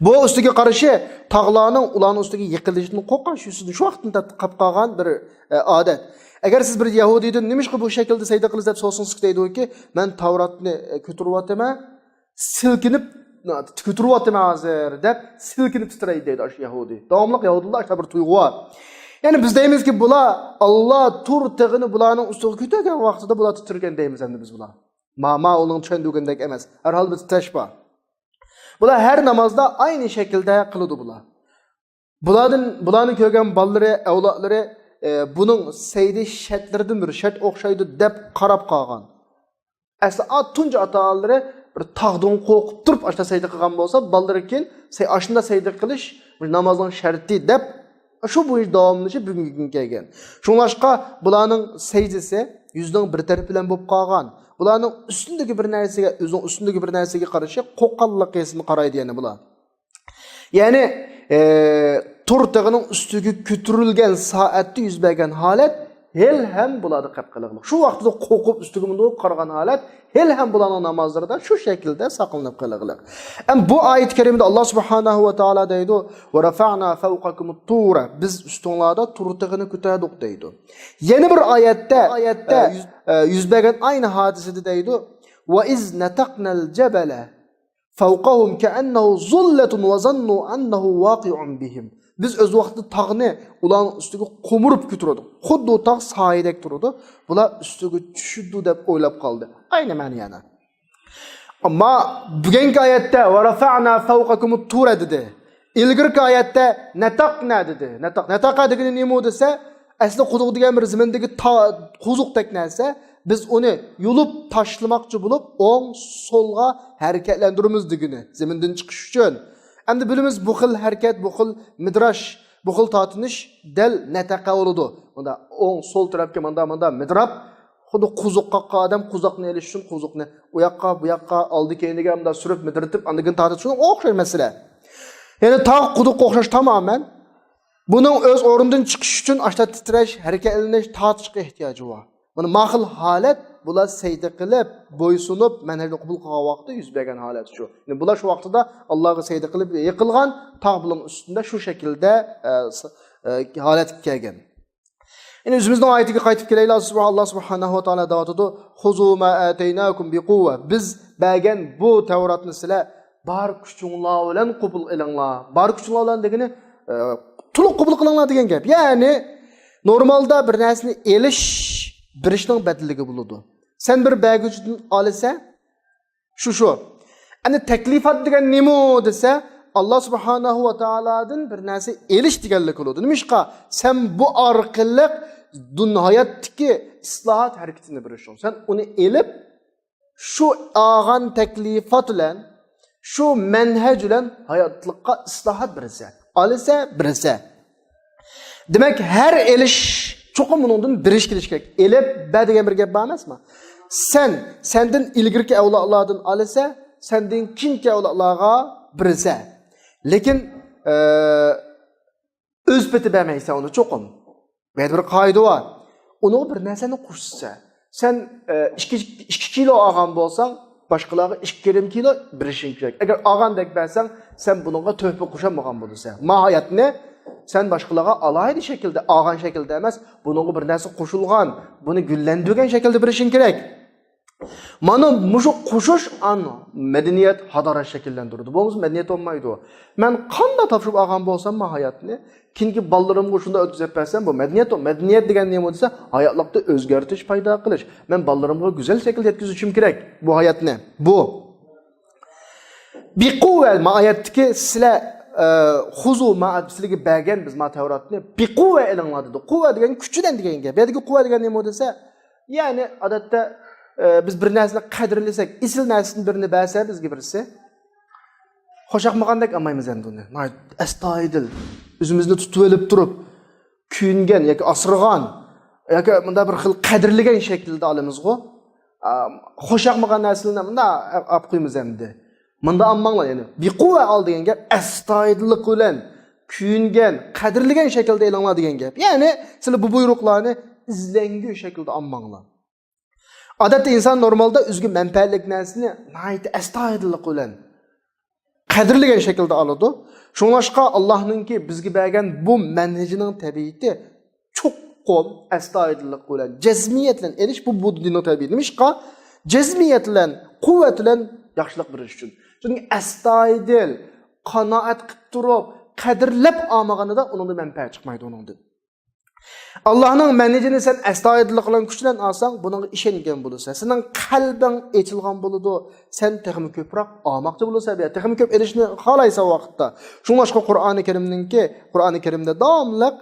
بۇ ئۈستىگە قارشى تاغلارنىڭ ئۇلارنىڭ ئۈستىگە يىقىلىشىدىن قورققان، شۇ، شۇ ۋاقىتتىن تارتىپ قاپ قالغان بىر، ئە، ئادەت. ئەگەر سىز بىر يەھۇدىيدىن نېمىشقا بۇ شەكىلدە سەجدە قىلىسىز دەپ سورىسىڭىز دەيدۇكى، مەن تەۋراتنى، ئە، كۆتۈرۈۋاتىمەن، سىلكىنىپ، كۆتۈرۈۋاتىمەن ھازىر دەپ سىلكىنىپ تىترەيدۇ دەيدۇ ئاشۇ يەھۇدىي. داۋاملىق يەھۇدىيلاردا ئاشۇنداق بىر تۇيغۇ بار. يەنى بىز دەيمىزكى، بۇلار ئاللا تۇر تېغىنى بۇلارنىڭ ئۈستىگە كۆتۈرگەن ۋاقتىدا بۇلار تىترىگەن دەيمىز ئەمدى بىز بۇلار. ما، ما ئۇنىڭ چۈشەندۈرگىنىدەك ئەمەس. ھەر ھال بىر تىترەش بار. بۇلار ھەر نامازدا ئاينى شەكىلدە قىلىدۇ بۇلار. بۇلاردىن، بۇلارنى كۆرگەن بالىلىرى، ئەۋلادلىرى، ئە، بۇنىڭ سەجدە شەرتلىرىدىن بىر شەرت ئوخشايدۇ دەپ قاراپ قالغان. ئەسلى ئا-، تۇنجى ئاتا-ئانىلىرى بىر تاغدىن قورقۇپ تۇرۇپ ئاشۇنداق سەجدە قىلغان بولسا، بالىلىرى كېيىن سەي-، ئاشۇنداق سەجدە قىلىش بىر نامازنىڭ شەرتى دەپ، شۇ بويىچە داۋاملىشىپ بۈگۈنگە كۈن كەلگەن. شۇڭلاشقا بۇلارنىڭ سەجدىسى يۈزىنىڭ بىر تەرىپى بىلەن بولۇپ قالغان. بۇلارنىڭ ئۈستۈندىكى بىر نەرسىگە، ئۆزىنىڭ ئۈستۈندىكى بىر نەرسىگە قارىشى قورققانلىق ھېسىدىن قارايدۇ يەنە بۇلار. يەنى، ئى، تۇر تېغىنىڭ ئۈستىگە كۆتۈرۈلگەن سائەتتە يۈز بەرگەن ھالەت ھېلىھەم بۇلاردا قېلىپ قېلىغلىق. شۇ ۋاقىتتا قورقۇپ ئۈستىگە مۇنداق قارىغان ھالەت ھېلىھەم بۇلارنىڭ نامازلىرىدا شۇ شەكىلدە ساقلىنىپ قېلىغلىق. ئەم بۇ ئايەت كەرىمىدە ئاللا سۇبھانەھۇ ۋە تائالا دەيدۇ، «ورفعنا فوقكم الطور»، بىز ئۈستۈڭلاردا تۇر تېغىنى كۆتەردۇق دەيدۇ. يەنە بىر ئايەتتە، ئايەتتە، ئە، يۈز، ئە، يۈز بەرگەن ئاينى ھادىسىدە دەيدۇ، «وإذ نتقنا الجبل فوقهم كأنه ظلة وظنوا أنه واقع بهم». بىز ئۆز ۋاقتىدا تاغنى ئۇلارنىڭ ئۈستىگە قومۇرۇپ كۆتۈردۇق. خۇددى ئۇ تاغ سايىدەك تۇرىدۇ. بۇلار ئۈستىگە چۈشىدۇ دەپ ئويلاپ قالدى. ئاينى مەنە يەنە. ئەمما بۈگۈنكى ئايەتتە «ورفعنا فوقكم الطور» دېدى. ئىلگىرىكى ئايەتتە «نتقنا» دېدى. نتق-، نتقا دېگىنى نېمە دېسە، ئەسلى قۇدۇق دېگەن بىر زېمىندىكى تا-، قوزۇقتەك نەرسە. بىز ئۇنى يۇلۇپ تاشلىماقچى بولۇپ، ئوڭ سولغا ھەرىكەتلەندۈرىمىز دېگىنى، زېمىندىن چىقىش ئۈچۈن. ئەمدى بىلىمىز، بۇ خىل ھەرىكەت، بۇ خىل مىدراش، بۇ خىل تارتىنىش دەل نەتەقە بولىدۇ. مۇندا ئوڭ سول تەرەپكە ماندا، ماندا مىدراپ، خۇددى قوزۇق قاققان ئادەم قوزۇقنى ئېلىش ئۈچۈن قوزۇقنى ئۇ ياققا، بۇ ياققا، ئالدى كەينىگە مۇندا سۈرۈپ مىدىرىتىپ، ئاندىن كېيىن تارتىدۇ. شۇنىڭغا ئوخشاش مەسىلە. يەنى تاغ قۇدۇققا ئوخشاش تامامەن. بۇنىڭ ئۆز ئورنىدىن چىقىش ئۈچۈن ئاشتا تىترەش، ھەرىكەتلىنىش، تارتىشقا ئېھتىياجى بار. مانا ما خىل ھالەت بۇلار سەجدە قىلىپ، بويسۇنۇپ، مەنھەجنى قوبۇل قىلغان ۋاقىتتا يۈز بەرگەن ھالەت شۇ. يەنى بۇلار شۇ ۋاقتىدا ئاللاغا سەجدە قىلىپ يىقىلغان، تاغ بۇلارنىڭ ئۈستىندە شۇ شەكىلدە، ئە، س-، ئە، ھالەتكە كەلگەن. يەنى ئۆزىمىزنىڭ ئايىتىگە قايتىپ كېلەيلى. ئاللا سۇبھانەھۇ ۋە تائالا دەۋاتىدۇ، «خۇزۇ ما ئاتەيناكۇم بىقۇۋۋە». بىز بەرگەن بۇ تەۋراتنى سىلەر بار كۈچۈڭلار بىلەن قوبۇل قىلىڭلار. بار كۈچۈڭلار بىلەن دېگىنى، ئە، تولۇق قوبۇل قىلىڭلار دېگەن گەپ. يەنى نورمالدا بىر نەرسىنى ئېلىش، بېرىشنىڭ بەدىلىگە بولىدۇ. سەن بىر بەرگۈچىدىن ئالىسەن، شۇ، شۇ. ئەنە تەكلىپات دېگەن نېمە دېسە، ئاللا سۇبھانەھۇ ۋە تائالادىن بىر نەرسە ئېلىش دېگەنلىك بولىدۇ. نېمىشقا؟ سەن بۇ ئارقىلىق دۇن-، ھاياتتىكى ئىسلاھات ھەرىكىتىنى بېرىشىڭ. سەن ئۇنى ئېلىپ، شۇ ئالغان تەكلىپات بىلەن، شۇ مەنھەج بىلەن ھاياتلىققا ئىسلاھات بېرىسەن. ئالىسەن، بېرىسەن. دېمەك، ھەر ئېلىش چوقۇم ئۇنىڭدىن بېرىش كېلىشى كېرەك. ئېلىپ بەر دېگەن بىر گەپ بار ئەمەسمۇ؟ سەن، سەندىن ئىلگىرىكى ئەۋلادلاردىن ئالىسەن، سەندىن كېيىنكى ئەۋلادلارغا بېرىسەن. لېكىن، ئە، ئۆز پېتى بەرمەيسەن ئۇنى چوقۇم. بۇ يەردە بىر قائىدە بار. ئۇنىڭغا بىر نەرسىنى قوشىسەن. سەن، ئە، ئىككى، ئىككى كىلو ئالغان بولساڭ، باشقىلارغا ئىككى يېرىم كىلو بېرىشىڭ كېرەك. ئەگەر ئالغاندەك بەرسەڭ، سەن بۇنىڭغا تۆھپە قوشالمىغان بولىسەن. ماھىيەتنى سەن باشقىلارغا ئالاھىدە شەكىلدە، ئالغان شەكىلدە ئەمەس، بۇنىڭغا بىر نەرسە قوشۇلغان، بۇنى گۈللەندۈرگەن شەكىلدە بېرىشىڭ كېرەك. مانا مۇشۇ قوشۇش ئان مەدەنىيەت، ھادارەت شەكىللەندۈرىدۇ. بولمىسا مەدەنىيەت بولمايدۇ. مەن قانداق تاپشۇرۇپ ئالغان بولسام ماھىيەتنى، كېيىنكى بالىلىرىمغا شۇنداق ئۆتكۈزۈپ بەرسەم، بۇ مەدەنىيەت. مەدەنىيەت دېگەن نېمە دېسە، ھاياتلىقتا ئۆزگەرتىش پەيدا قىلىش. مەن بالىلىرىمغا گۈزەل شەكىلدە يەتكۈزۈشۈم كېرەك بۇ ھاياتنى. بۇ. بىقۇۋۋە، ما ئايەتتىكى سىلەر، ئە، خۇزۇ ما، سىلەرگە بەرگەن بىز ما تەۋراتنى، بىقۇۋۋە ئېلىڭلار دېدى. قۇۋۋە دېگەن كۈچ بىلەن دېگەن گەپ. بۇ يەردىكى قۇۋۋە دېگەن نېمە دېسە، يەنى ئادەتتە، ئە، بىز بىر نەرسىنى قەدىرلىسەك، ئېسىل نەرسىدىن بىرنى بەرسە بىزگە بىرسى، خۇشياقمىغاندەك ئالمايمىز ئەمدى ئۇنى. ناھايىتى ئەستايىدىل، ئۆزىمىزنى تۇتۇۋېلىپ تۇرۇپ، كۆيۈنگەن ياكى ئاسرىغان ياكى مۇنداق بىر خىل قەدىرلىگەن شەكىلدە ئالىمىزغۇ. ئا، خۇشياقمىغان نەرسىلەرنى مۇنداق ئاپ قويىمىز ئەمدى. مۇنداق ئالماڭلار، يەنى بىقۇۋۋە ئال دېگەن گەپ، ئەستايىدىللىق بىلەن، كۆيۈنگەن، قەدىرلىگەن شەكىلدە ئېلىڭلار دېگەن گەپ. يەنى سىلەر بۇ بۇيرۇقلارنى ئىزلەڭگۈ شەكىلدە ئالماڭلار. ئادەتتە ئىنسان نورمالدا ئۆزىگە مەنپەئەتلىك نەرسىنى ناھايىتى ئەستايىدىللىق بىلەن، قەدىرلىگەن شەكىلدە ئالىدۇ. شۇڭلاشقا ئاللاھنىڭكى بىزگە بەرگەن بۇ مەنھىجىنىڭ تەبىئىتى چوقۇم ئەستايىدىللىق بىلەن، جەزمىيەت بىلەن ئېلىش، بۇ، بۇ دىننىڭ تەبىئىتى. نېمىشقا؟ جەزمىيەت بىلەن، قۇۋۋەت بىلەن ياخشىلىق بېرىش ئۈچۈن. چۈنكى ئەستايىدىل، قانائەت قىلىپ تۇرۇپ، قەدىرلەپ ئالمىغىنىدا ئۇنىڭدىن مەنپەئەت چىقمايدۇ ئۇنىڭدىن. ئاللاھنىڭ مەنھىجىنى سەن ئەستايىدىللىق بىلەن كۈچلەن ئالساڭ، بۇنىڭغا ئىشەنگەن بولىسەن. سېنىڭ قەلبىڭ ئېچىلغان بولىدۇ. سەن تېخىمۇ كۆپرەك ئالماقچى بولىسەن. تېخىمۇ كۆپ ئېلىشنى خالايسەن ۋاقىتتا. شۇڭلاشقا قۇرئانى كەرىمنىڭكى، قۇرئانى كەرىمدە داۋاملىق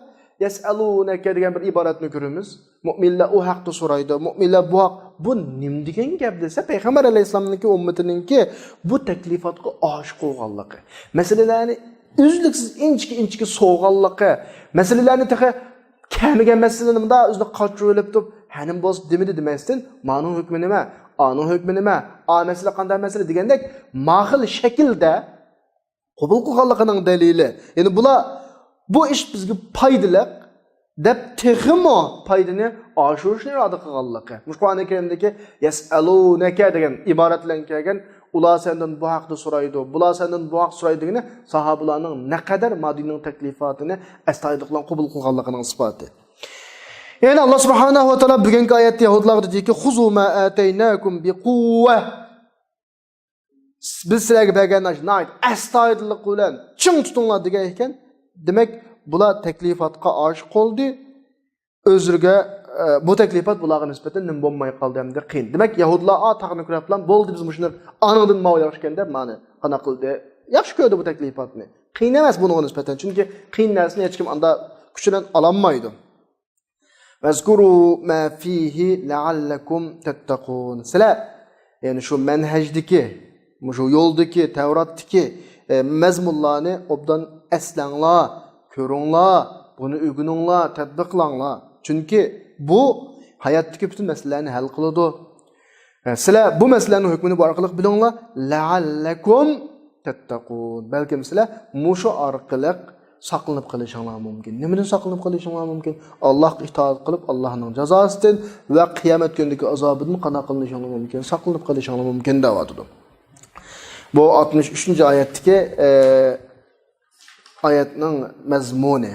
يەسئەلۇنەكە دېگەن بىر ئىبارەتنى كۆرىمىز. مۆمىنلەر ئۇ ھەقتە سورايدۇ. مۆمىنلەر بۇ ھەق، بۇ نېمە دېگەن گەپ دېسە، پەيغەمبەر ئەلەيھىسسالامنىڭكى ئۈممىتىنىڭكى بۇ تەكلىپاتقا ئاشىق بولغانلىقى، مەسىلىلەرنى ئۈزلۈكسىز ئىنچىكە-ئىنچىكە سورىغانلىقى، مەسىلىلەرنى تېخى كەلمىگەن مەسىلىنى مۇنداق ئۆزىنى قاچۇرۇۋېلىپ تۇرۇپ، ھەنىم بولسا دېمىدى دېمەستىن، مانىڭ ھۆكمى نېمە؟ ئانىڭ ھۆكمى نېمە؟ ئا مەسىلە قانداق مەسىلە دېگەندەك، ماخىل شەكىلدە قوبۇل قىلغانلىقىنىڭ دەلىلى. يەنى بۇلار، بۇ ئىش بىزگە پايدىلىق دەپ تېخىمۇ پايدىنى ئاشۇرۇشنى ئىرادە قىلغانلىقى. مۇشۇ قۇرئانى كەرىمدىكى يەسئەلۇنەكە دېگەن ئىبارەت بىلەن كەلگەن، ئۇلار سەندىن بۇ ھەقتە سورايدۇ، بۇلار سەندىن بۇ ھەقتە سورايدۇ دېگىنى ساھابىلارنىڭ نەقەدەر ما دىننىڭ تەكلىپاتىنى ئەستايىدىللىق بىلەن قوبۇل قىلغانلىقىنىڭ ئىسپاتى. يەنى ئاللا سۇبھانەھۇ ۋە تائالا بۈگۈنكى ئايەتتە يەھۇدىيلارغا دېدىكى، خۇزۇ ما ئاتەيناكۇم بىقۇۋۋە. بىز سىلەرگە بەرگەن ناھايىتى ئەستايىدىللىق بىلەن چىڭ تۇتۇڭلار دېگەن ئىكەن. دېمەك، بۇلار تەكلىپاتقا ئاشىق بولدى. ئۆزلىرىگە، ئە، بۇ تەكلىپات بۇلارغا نىسبەتەن نېمە بولماي قالدى ھەمدە قىيىن. دېمەك، يەھۇدىيلار، ئا، تاغنى كۆرۈپلا، بولدى، بىز مۇشۇنى ئانىڭدىن ماۋۇ ياخشىكەن دەپ مانا قانداق قىلدى؟ ياخشى كۆردى بۇ تەكلىپاتنى. قىيىن ئەمەس بۇنىڭغا نىسبەتەن، چۈنكى قىيىن نەرسىنى ھېچكىم ئاندا كۈچ بىلەن ئالالمايدۇ. ۋەزكۇرۇ ما فىھى لەئەللەكۇم تەتتەقۇن. سىلەر، يەنى شۇ مەنھەجدىكى، مۇشۇ يولدىكى، تەۋراتتىكى، ئە، مەزمۇنلارنى ئوبدان ئەسلەڭلار، كۆرۈڭلار، بۇنى ئۆگىنىڭلار، تەتبىقلاڭلار. چۈنكى بۇ ھاياتتىكى پۈتۈن مەسىلىلەرنى ھەل قىلىدۇ. ئە، سىلەر بۇ مەسىلىلەرنىڭ ھۆكمىنى بۇ ئارقىلىق بىلىڭلار. لەئەللەكۇم تەتتەقۇن. بەلكىم سىلەر مۇشۇ ئارقىلىق ساقلىنىپ قېلىشىڭلار مۇمكىن. نېمىدىن ساقلىنىپ قېلىشىڭلار مۇمكىن؟ ئاللاھقا ئىتائەت قىلىپ، ئاللاھنىڭ جازاسىدىن ۋە قىيامەت كۈنىدىكى ئازابىدىن قانداق قىلىنىشىڭلار مۇمكىن؟ ساقلىنىپ قېلىشىڭلار مۇمكىن دەۋاتىدۇ. بۇ ئاتمىش ئۈچىنچى ئايەتتىكى، ئە، ئايەتنىڭ مەزمۇنى.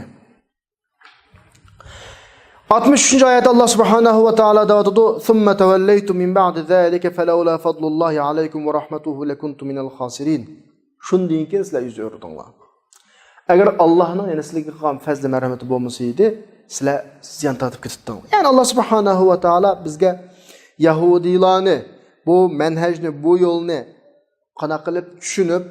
ئاتمىش ئۈچىنچى ئايەتتە ئاللا سۇبھانەھۇ ۋە تائالا دەۋاتىدۇ، ثم توليتم من بعد ذلك فلولا فضل الله عليكم ورحمته لكنتم من الخاسرين. شۇندىن كېيىن سىلەر يۈز ئۆرۈدۈڭلار. ئەگەر ئاللاھنىڭ يەنە سىلەرگە قىلغان پەزلى مەرھەمىتى بولمىسا ئىدى، سىلەر زىيان تارتىپ كېتىتتىڭلار. يەنى ئاللا سۇبھانەھۇ ۋە تائالا بىزگە يەھۇدىيلارنى، بۇ مەنھەجنى، بۇ يولنى قانداق قىلىپ چۈشىنىپ،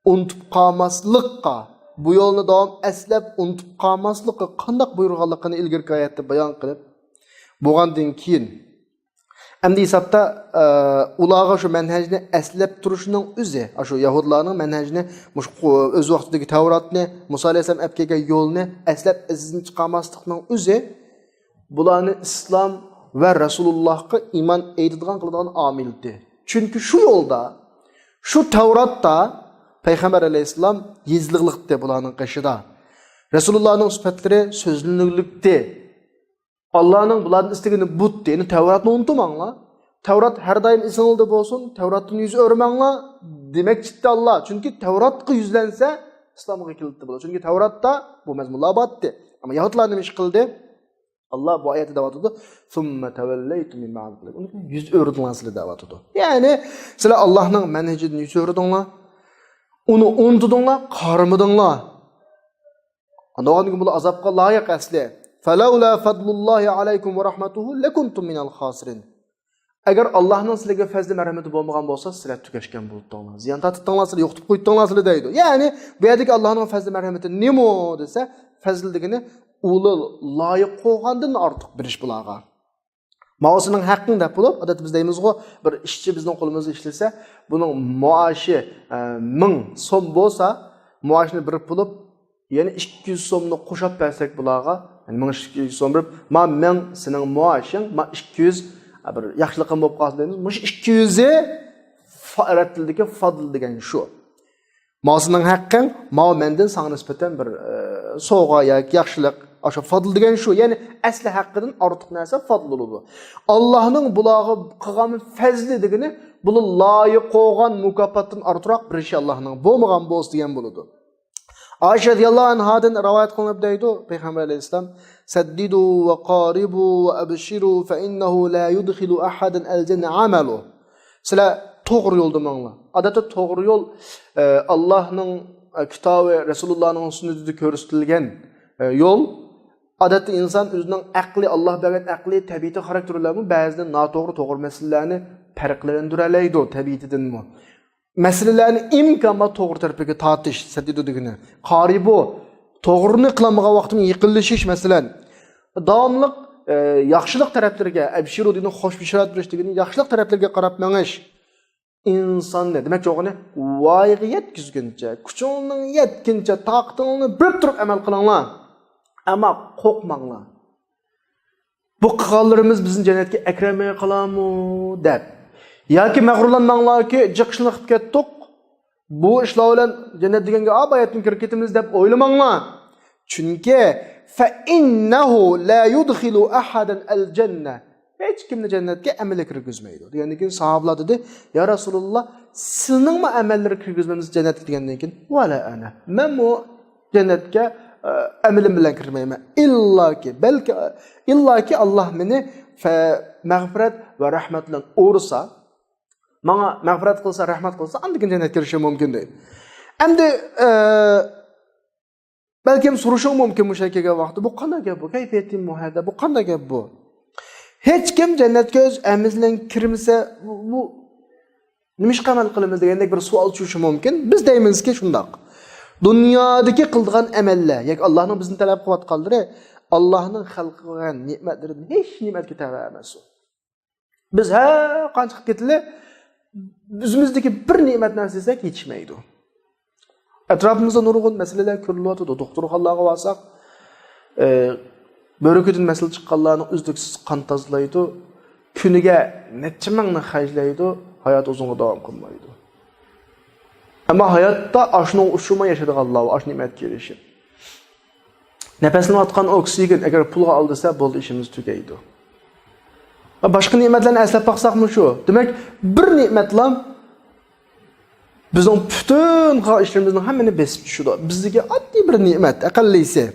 ئۇنتۇپ قالماسلىققا، بۇ يولنى داۋام ئەسلەپ ئۇنتۇپ قالماسلىققا قانداق بۇيرۇغانلىقىنى ئىلگىرىكى ئايەتتە بايان قىلىپ بولغاندىن كېيىن، ئەمدى ھېسابتا، ئە، ئۇلارغا شۇ مەنھەجنى ئەسلەپ تۇرۇشنىڭ ئۆزى، ئاشۇ يەھۇدلارنىڭ مەنھەجنى، مۇشۇ ئۆز ۋاقتىدىكى تەۋراتنى، مۇسا ئەلەيھىسسالام ئەپ كەلگەن يولنى ئەسلەپ ئىزدىن چىقارماسلىقنىڭ ئۆزى بۇلارنى ئىسلام ۋە رەسۇلۇللاھقا ئىمان ئېيتىدىغان قىلىدىغان ئامىلتى. چۈنكى شۇ يولدا، شۇ تەۋراتتا پەيغەمبەر ئەلەيھىسسالام يېزىلغىلىقتى بۇلارنىڭ قېشىدا. رەسۇلۇللاھنىڭ سۈپەتلىرى سۆزلىنىلىكتى. ئاللانىڭ بۇلاردىن ئىستىگىنى بۇتتى. يەنى تەۋراتنى ئۇنتۇماڭلار. تەۋرات ھەر دائىم ئېسىڭلاردا بولسۇن. تەۋراتتىن يۈز ئۆرمەڭلار دېمەكچىتتى ئاللا. چۈنكى تەۋراتقا يۈزلەنسە ئىسلامغا كېلىدۇ بۇلار. چۈنكى تەۋراتتا بۇ مەزمۇنلار بارتتى. ئەمما يەھۇدلار نېمە ئىش قىلدى؟ ئاللا بۇ ئايەتتە دەۋاتىدۇ، ثم توليتم من بعد ذلك. ئۇنى يۈز ئۆرۈدۈڭلار سىلەر دەۋاتىدۇ. يەنى سىلەر ئاللانىڭ مەنھىجىدىن يۈز ئۆرۈدۈڭلار، ئۇنى ئۇنتۇدۇڭلار، قارىمىدىڭلار. ئاندىن بۇلار ئازابقا لايىق ئەسلى. فلولا فضل الله عليكم ورحمته لكنتم من الخاسرين. ئەگەر ئاللانىڭ سىلەرگە پەزلى مەرھەمىتى بولمىغان بولسا، سىلەر تۈگەشكەن بولاتتىڭلار. زىيان تارتىتتىڭلار سىلەر، يوقىتىپ قوياتتىڭلار سىلەر دەيدۇ. يەنى بۇ يەردىكى ئاللانىڭ پەزلى مەرھەمىتى نېمە دېسە، پەزل دېگىنى ئۇلۇغ، لايىق قويغاندىن ئارتۇق بېرىش بۇلارغا. ماۋۇ سېنىڭ ھەققىڭ دەپ بولۇپ، ئادەتتە بىز دەيمىزغۇ، بىر ئىشچى بىزنىڭ قولىمىزدا ئىشلىسە، بۇنىڭ مائاشى، ئە، مىڭ سوم بولسا، مائاشنى بېرىپ بولۇپ، يەنە ئىككى يۈز سومنى قوشاپ بەرسەك بۇلارغا، يەنى مىڭ ئىككى يۈز سوم بېرىپ، ما مىڭ سېنىڭ مائاشىڭ، ما ئىككى يۈز، ئە، بىر ياخشىلىقىم بولۇپ قالسا دەيمىز. مۇشۇ ئىككى يۈزى فا-، ئەرەب تىلىدىكى فادل دېگەن شۇ. ماۋۇ سېنىڭ ھەققىڭ، ماۋۇ مەندىن ساڭا نىسبەتەن بىر، ئە، سوۋغا ياكى ياخشىلىق ئاشۇ فەزل دېگەن شۇ، يەنى ئەسلى ھەققىدىن ئارتۇق نەرسە فەزل بولىدۇ. ئاللاھنىڭ بۇلارغا قىلغان فەزلى دېگىنى، بۇلار لايىق بولغان مۇكاپاتتىن ئارتۇقراق بىر ئىشى ئاللاھنىڭ بولمىغان بولسا دېگەن بولىدۇ. ئائىشە رەزىياللاھۇ ئەنھادىن رىۋايەت قىلىنىپ دەيدۇ، پەيغەمبەر ئەلەيھىسسالام، سەددىدۇ ۋە قارىبۇ ۋە ئەبشىرۇ فەئىننەھۇ لا يۇدخىلۇ ئەھەدەن ئەلجەننە ئەمەلۇ. سىلەر توغرا يولدا ماڭلا. ئادەتتە توغرا يول، ئە، ئاللاھنىڭ، ئە، كىتابى، رەسۇلۇللاھنىڭ سۈننىتىدە كۆرسىتىلگەن، ئە، يول. ئادەتتە ئىنسان ئۆزىنىڭ ئەقلى، ئاللاھ بەرگەن ئەقلى، تەبىئىتى، خاراكتېرى بىلەنمۇ بەزىدە ناتوغرا، توغرا مەسىلىلەرنى پەرقلەندۈرەلەيدۇ تەبىئىتىدىنمۇ. مەسىلىلەرنى ئىمكان بار توغرا تەرىپىگە تارتىش، سەددىدۇ دېگىنى. قارىبۇ، توغرىنى قىلالمىغان ۋاقتىمۇ يېقىنلىشىش، مەسىلەن. داۋاملىق، ئە، ياخشىلىق تەرەپلىرىگە، ئەبشىرۇ دېگىنى خوش بېشارەت بېرىش دېگىنى ياخشىلىق تەرەپلىرىگە قاراپ مېڭىش. ئىنساننى، دېمەكچى بولغىنى، ۋايىغا يەتكۈزگۈنچە، كۈچۈڭنىڭ يەتكىنىچە، تاقىتىڭنى بېرىپ تۇرۇپ ئەمەل قىلىڭلار. ئەمما قورقماڭلار. بۇ قىلغانلىرىمىز بىزنى جەننەتكە ئەكىرەلمەي قالارمۇ دەپ. ياكى مەغرۇرلانماڭلاركى، جىق ئىشنى قىلىپ كەتتۇق. بۇ ئىشلار بىلەن جەننەت دېگەنگە ئا باياتتىن كىرىپ كېتىمىز دەپ ئويلىماڭلار. چۈنكى فەئىننەھۇ لا يۇدخىلۇ ئەھەدەن ئەلجەننە. ھېچ كىمنى جەننەتكە ئەمىلى كىرگۈزمەيدۇ. دېگەندىن كېيىن ساھابىلار دېدى، يا رەسۇلاللا، سىزنىڭمۇ ئەمەللىرى كىرگۈزمەيمىز جەننەتكە دېگەندىن كېيىن، ۋەلا ئەنە. مەنمۇ جەننەتكە، ئە، ئەمىلىم بىلەن كىرمەيمەن. ئىللاكى، بەلكى، ئىللاكى ئاللاھ مېنى فە-، مەغپىرەت ۋە رەھمەت بىلەن ئورىسا، ماڭا مەغپىرەت قىلسا، رەھمەت قىلسا، ئاندىن كېيىن جەننەتكە كىرىشىم مۇمكىن دەيدۇ. ئەمدى، ئە، بەلكىم سورىشىڭ مۇمكىن مۇشۇ يەرگە كەلگەن ۋاقىتتا، بۇ قانداق گەپ بۇ؟ كەيفىيەتىم مۇھەدە، بۇ قانداق گەپ بۇ؟ ھېچكىم جەننەتكە ئۆز ئەمىلى بىلەن كىرمىسە، بۇ، بۇ نېمىشقا ئەمەل قىلىمىز دېگەندەك بىر سوئال چۈشۈشى مۇمكىن. بىز دەيمىزكى شۇنداق. دۇنيادىكى قىلىدىغان ئەمەللەر، ياكى ئاللاھنىڭ بىزدىن تەلەپ قىلىۋاتقانلىرى، ئاللاھنىڭ خەلقىگە بەرگەن نېمەتلىرىدىن ھېچ نېمەتكە تەۋە ئەمەس ئۇ. بىز ھەر قانچە قىلىپ كېتىلى، ئۆزىمىزدىكى بىر نېمەتنى ئەسلىسەك يېتىشمەيدۇ. ئەتراپىمىزدا نۇرغۇن مەسىلىلەر كۆرۈلۈۋاتىدۇ. دوختۇرخانىلارغا بارساق، ئە، بۆرىكىدىن مەسىلە چىققانلارنىڭ ئۈزلۈكسىز قان تازىلايدۇ. كۈنىگە نەچچە مىڭنى خەجلەيدۇ، ھايات ئۇزۇنغا داۋام قىلمايدۇ. ئەمما ھاياتتا ئاشۇنىڭغا ئوخشىماي ياشايدىغانلار بار، ئاشۇ نېمەتكە ئېرىشىپ. نەپەسلىنىۋاتقان ئوكسىگېن ئەگەر پۇلغا ئالدىسا، بولدى، ئىشىمىز تۈگەيدۇ. ۋە باشقا نېمەتلەرنى ئەسلەپ باقساقمۇ شۇ. دېمەك، بىر نېمەتلا بىزنىڭ پۈتۈن قىلغان ئىشلىرىمىزنىڭ ھەممىنى بېسىپ چۈشىدۇ. بىزگە ئاددىي بىر نېمەت، ئەقەللىسى.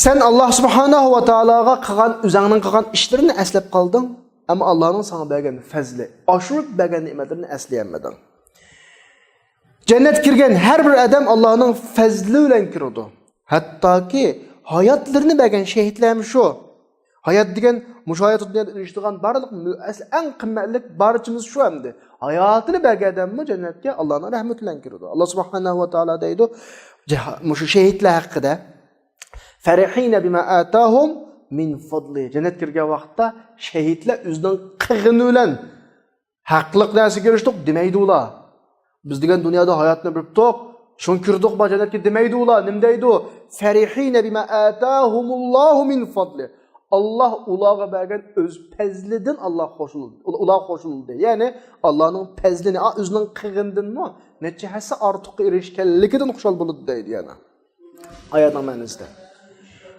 سەن ئاللاھ سۇبھانەھۇ ۋە تائالاغا قىلغان، ئۆزەڭنىڭ قىلغان ئىشلىرىنى ئەسلەپ قالدىڭ، ئەمما ئاللاھنىڭ ساڭا بەرگەن پەزلى، ئاشۇرۇپ بەرگەن نېمەتلىرىنى ئەسلىيەلمىدىڭ. جەننەتكە كىرگەن ھەر بىر ئادەم ئاللاھنىڭ پەزلى بىلەن كىرىدۇ. ھەتتاكى ھاياتلىرىنى بەرگەن شېھىتلەرمۇ شۇ. ھايات دېگەن مۇشۇ ھايات دۇنيادا ئېرىشىدىغان بارلىق مۆ-، ئەسلى ئەڭ قىممەتلىك بارچىمىز شۇ ئەمدى. ھاياتىنى بەرگەن ئادەممۇ جەننەتكە ئاللاھنىڭ رەھمىتى بىلەن كىرىدۇ. ئاللاھ سۇبھانەھۇ ۋە تائالا دەيدۇ، جاھ-، مۇشۇ شېھىتلەر ھەققىدە، فەرىھىنە بىما ئاتاھۇم مىن فەزلى. جەننەتكە كىرگەن ۋاقىتتا شېھىتلەر ئۆزىنىڭ قىلغىنى بىلەن ھەقلىق نەرسىگە ئېرىشتۇق دېمەيدۇ ئۇلار. بىز دېگەن دۇنيادا ھاياتنى بېرىپتۇق، شۇڭا كىردۇق بار جەننەتكە دېمەيدۇ ئۇلار. نېمە دەيدۇ؟ فەرىھىنە بىما ئاتاھۇمۇللاھۇ مىن فەزلى. ئاللاھ ئۇلارغا بەرگەن ئۆز پەزلىدىن ئاللاھ خوش بولدى. ئۇلار خوش بولدى. يەنى ئاللاھنىڭ پەزلىنى، ئا، ئۆزىنىڭ قىلغىنىدىنمۇ نەچچە ھەسسە ئارتۇققا ئېرىشكەنلىكىدىن خۇشال بولىدۇ دەيدۇ يەنە. ئايەتنىڭ مەنىسىدە.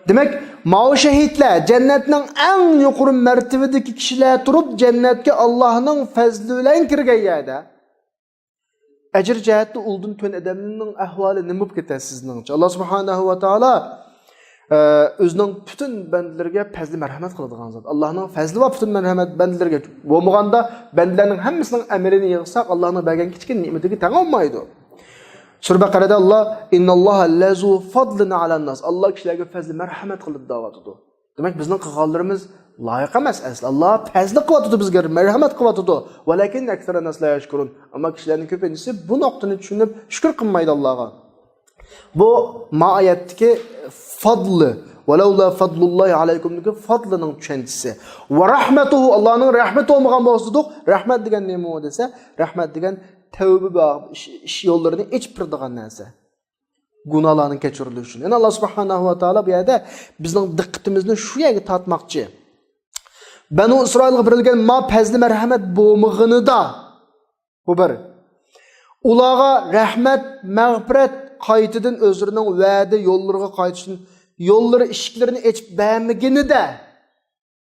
دېمەك، ماۋۇ شېھىتلەر جەننەتنىڭ ئەڭ يۇقىرى مەرتىۋىدىكى كىشىلەر تۇرۇپ، جەننەتكە ئاللاھنىڭ پەزلى بىلەن كىرگەن يەردە، ئەجىر جەھەتتە ئۇلدىن تۆۋەن ئادەمنىڭ ئەھۋالى نېمە بولۇپ كېتەر سىزنىڭچە؟ ئاللاھ سۇبھانەھۇ ۋە تائالا، ئە، ئۆزىنىڭ پۈتۈن بەندىلىرىگە پەزلى مەرھەمەت قىلىدىغان زات. ئاللاھنىڭ پەزلى بار پۈتۈن مەرھەمەت بەندىلىرىگە. بولمىغاندا بەندىلەرنىڭ ھەممىسىنىڭ ئەمىلىنى يىغساق، ئاللاھنىڭ بەرگەن كىچىككىنە نېمىتىگە تەڭ بولمايدۇ. سۈرە بەقەرەدە ئاللاھ، ئىنناللاھە لەزۇ فەزلىن ئەلەنناس. ئاللاھ كىشىلەرگە پەزلى مەرھەمەت قىلىدۇ دەۋاتىدۇ. دېمەك، بىزنىڭ قىلغانلىرىمىز لايىق ئەمەس ئەسلى. ئاللاھ پەزلى قىلىۋاتىدۇ بىزگە، مەرھەمەت قىلىۋاتىدۇ. ۋەلەكىن ئەكسەرەنناس لا يەشكۇرۇن. ئەمما كىشىلەرنىڭ كۆپىنچىسى بۇ نۇقتىنى چۈشىنىپ، شۈكۈر قىلمايدۇ ئاللاھقا. بۇ ما ئايەتتىكى فەزلى، ۋەلەۋلا فەزلۇللاھى ئەلەيكۇمدىكى فەزلىنىڭ چۈشەنچىسى. ۋە رەھمەتۇھۇ، ئاللاھنىڭ رەھمىتى بولمىغان بولسا دېدۇق، رەھمەت دېگەن نېمە دېسە، رەھمەت دېگەن تەۋبە بار ئىش، ئىش يوللىرىنى ئېچىپ بېرىدىغان نەرسە. گۇناھلارنىڭ كەچۈرۈلۈشى ئۈچۈن. يەنى ئاللاھ سۇبھانەھۇ ۋە تائالا بۇ يەردە بىزنىڭ دىققىتىمىزنى شۇ يەرگە تارتماقچى. بەنۇ ئىسرائىلغا بېرىلگەن ما پەزلى مەرھەمەت بولمىغىنىدا، بۇ بىر. ئۇلارغا رەھمەت، مەغپىرەت، قايتىدىن ئۆزلىرىنىڭ ۋەدە يوللىرىغا قايتىشتىن يوللىرى، ئىشىكلىرىنى ئېچىپ بەرمىگىنىدە،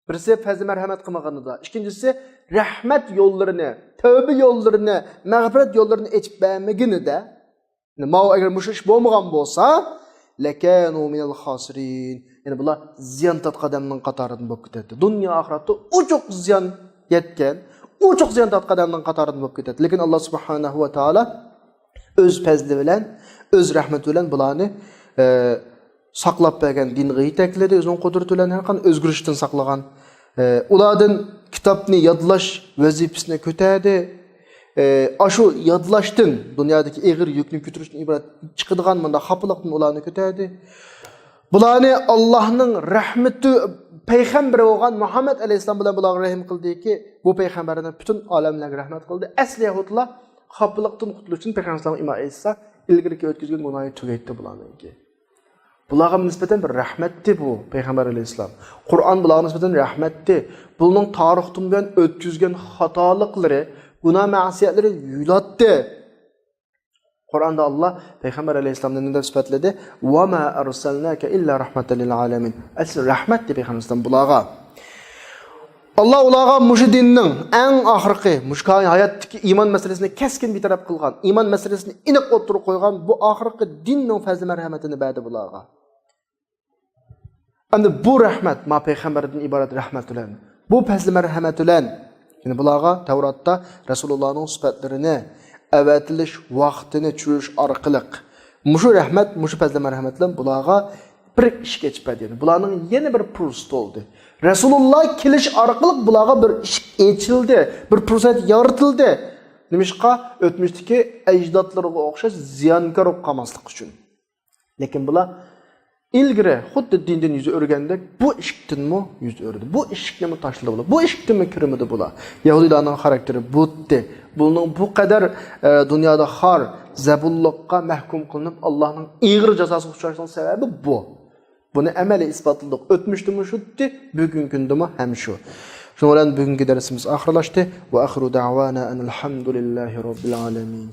بىرسى پەزلى مەرھەمەت قىلمىغىنىدا، ئىككىنچىسى رەھمەت يوللىرىنى، تەۋبە يوللىرىنى، مەغپىرەت يوللىرىنى ئېچىپ بەرمىگىنىدە، يەنى ماۋۇ ئەگەر مۇشۇ ئىش بولمىغان بولسا، لەكانۇ مىنەل خاسىرىن. يەنى بۇلار زىيان تارتقان ئادەمنىڭ قاتارىدىن بولۇپ كېتەتتى. دۇنيا ئاخىرەتتە ئوچۇق زىيان يەتكەن، ئوچۇق زىيان تارتقان ئادەمنىڭ قاتارىدىن بولۇپ كېتەتتى. لېكىن ئاللا سۇبھانەھۇ ۋە تائالا ئۆز پەزلى بىلەن، ئۆز رەھمىتى بىلەن بۇلارنى، ئە، ساقلاپ بەرگەن، دىنغا يېتەكلىدى، ئۆزىنىڭ قۇدرىتى بىلەن ھەر قانداق ئۆزگىرىشتىن ساقلىغان. ئە، ئۇلاردىن كىتابنى يادلاش ۋەزىپىسىنى كۆتەردى. ئە، ئاشۇ يادلاشتىن، دۇنيادىكى ئېغىر يۈكنى كۆتۈرۈشتىن ئىبارەت چىقىدىغان مۇنداق خاپىلىقتىن ئۇلارنى كۆتەردى. بۇلارنى ئاللانىڭ رەھمىتى، پەيغەمبىرى بولغان مۇھەممەد ئەلەيھىسسالام بىلەن بۇلارغا رەھىم قىلدىكى، بۇ پەيغەمبەرنى پۈتۈن ئالەملەرگە رەھمەت قىلدى. ئەسلى يەھۇدلار خاپىلىقتىن قۇتۇلۇش ئۈچۈن پەيغەمبەر ئەلەيھىسسالامغا ئىمان ئېيتسا، ئىلگىرىكى ئۆتكۈزگەن گۇناھى تۈگەيتتى بۇلارنىڭكى. بۇلارغا نىسبەتەن بىر رەھمەتتى بۇ پەيغەمبەر ئەلەيھىسسالام. قۇرئان بۇلارغا نىسبەتەن رەھمەتتى. بۇنىڭ تارىختىن بۇيان ئۆتكۈزگەن خاتالىقلىرى، گۇناھ مەسىيەتلىرى يۇيۇلاتتى. قۇرئاندا ئاللا پەيغەمبەر ئەلەيھىسسالامنى نېمە دەپ سۈپەتلىدى؟ ۋە ما ئەرسەلناكە ئىللا رەھمەتەن لىل ئالەمىن. ئەسلى رەھمەتتى پەيغەمبەر ئەلەيھىسسالام بۇلارغا. ئاللا ئۇلارغا مۇشۇ دىننىڭ ئەڭ ئاخىرقى، مۇشۇ ھاياتتىكى ئىمان مەسىلىسىنى كەسكىن بىر تەرەپ قىلغان، ئىمان مەسىلىسىنى ئېنىق ئوتتۇرىغا قويغان بۇ ئاخىرقى دىننىڭ پەزلى مەرھەمىتىنى بەردى بۇلارغا. ئەمدى بۇ رەھمەت، ما پەيغەمبەردىن ئىبارەت رەھمەت بىلەن، بۇ پەزلى مەرھەمەت بىلەن، يەنى بۇلارغا تەۋراتتا رەسۇلۇللانىڭ سۈپەتلىرىنى، ئەۋەتىلىش ۋاقتىنى چۈشۈرۈش ئارقىلىق، مۇشۇ رەھمەت، مۇشۇ پەزلى مەرھەمەت بىلەن بۇلارغا بىر ئىشىك ئېچىپ بەردى. يەنى بۇلارنىڭ يەنە بىر پۇرسىتى بولدى. رەسۇلۇللا كېلىش ئارقىلىق بۇلارغا بىر ئىشىك ئېچىلدى، بىر پۇرسەت يارىتىلدى. نېمىشقا؟ ئۆتمۈشتىكى ئەجدادلىرىغا ئوخشاش زىيانكار بولۇپ قالماسلىق ئۈچۈن. لېكىن بۇلار ئىلگىرى خۇددى دىندىن يۈز ئۆرۈگەندەك بۇ ئىشىكتىنمۇ يۈز ئۆردى. بۇ ئىشىكنىمۇ تاشلىدى بۇلار. بۇ ئىشىكتىنمۇ كىرمىدى بۇلار. يەھۇدىيلارنىڭ خاراكتېرى بۇتتى. بۇنىڭ بۇ قەدەر، ئە، دۇنيادا خار، زەبۇنلۇققا مەھكۇم قىلىنىپ، ئاللانىڭ ئېغىر جازاسىغا ئۇچراشنىڭ سەۋەبى بۇ. بۇنى ئەمەلىي ئىسپاتلىدۇق. ئۆتمۈشتىمۇ شۇتتى، بۈگۈنكى كۈندىمۇ ھەم شۇ. شۇنىڭ بىلەن بۈگۈنكى دەرسىمىز ئاخىرلاشتى. ۋە ئاخىرۇ دەۋانا ئەنىل ھەمدۇلىللاھى رەببىل ئالەمىن.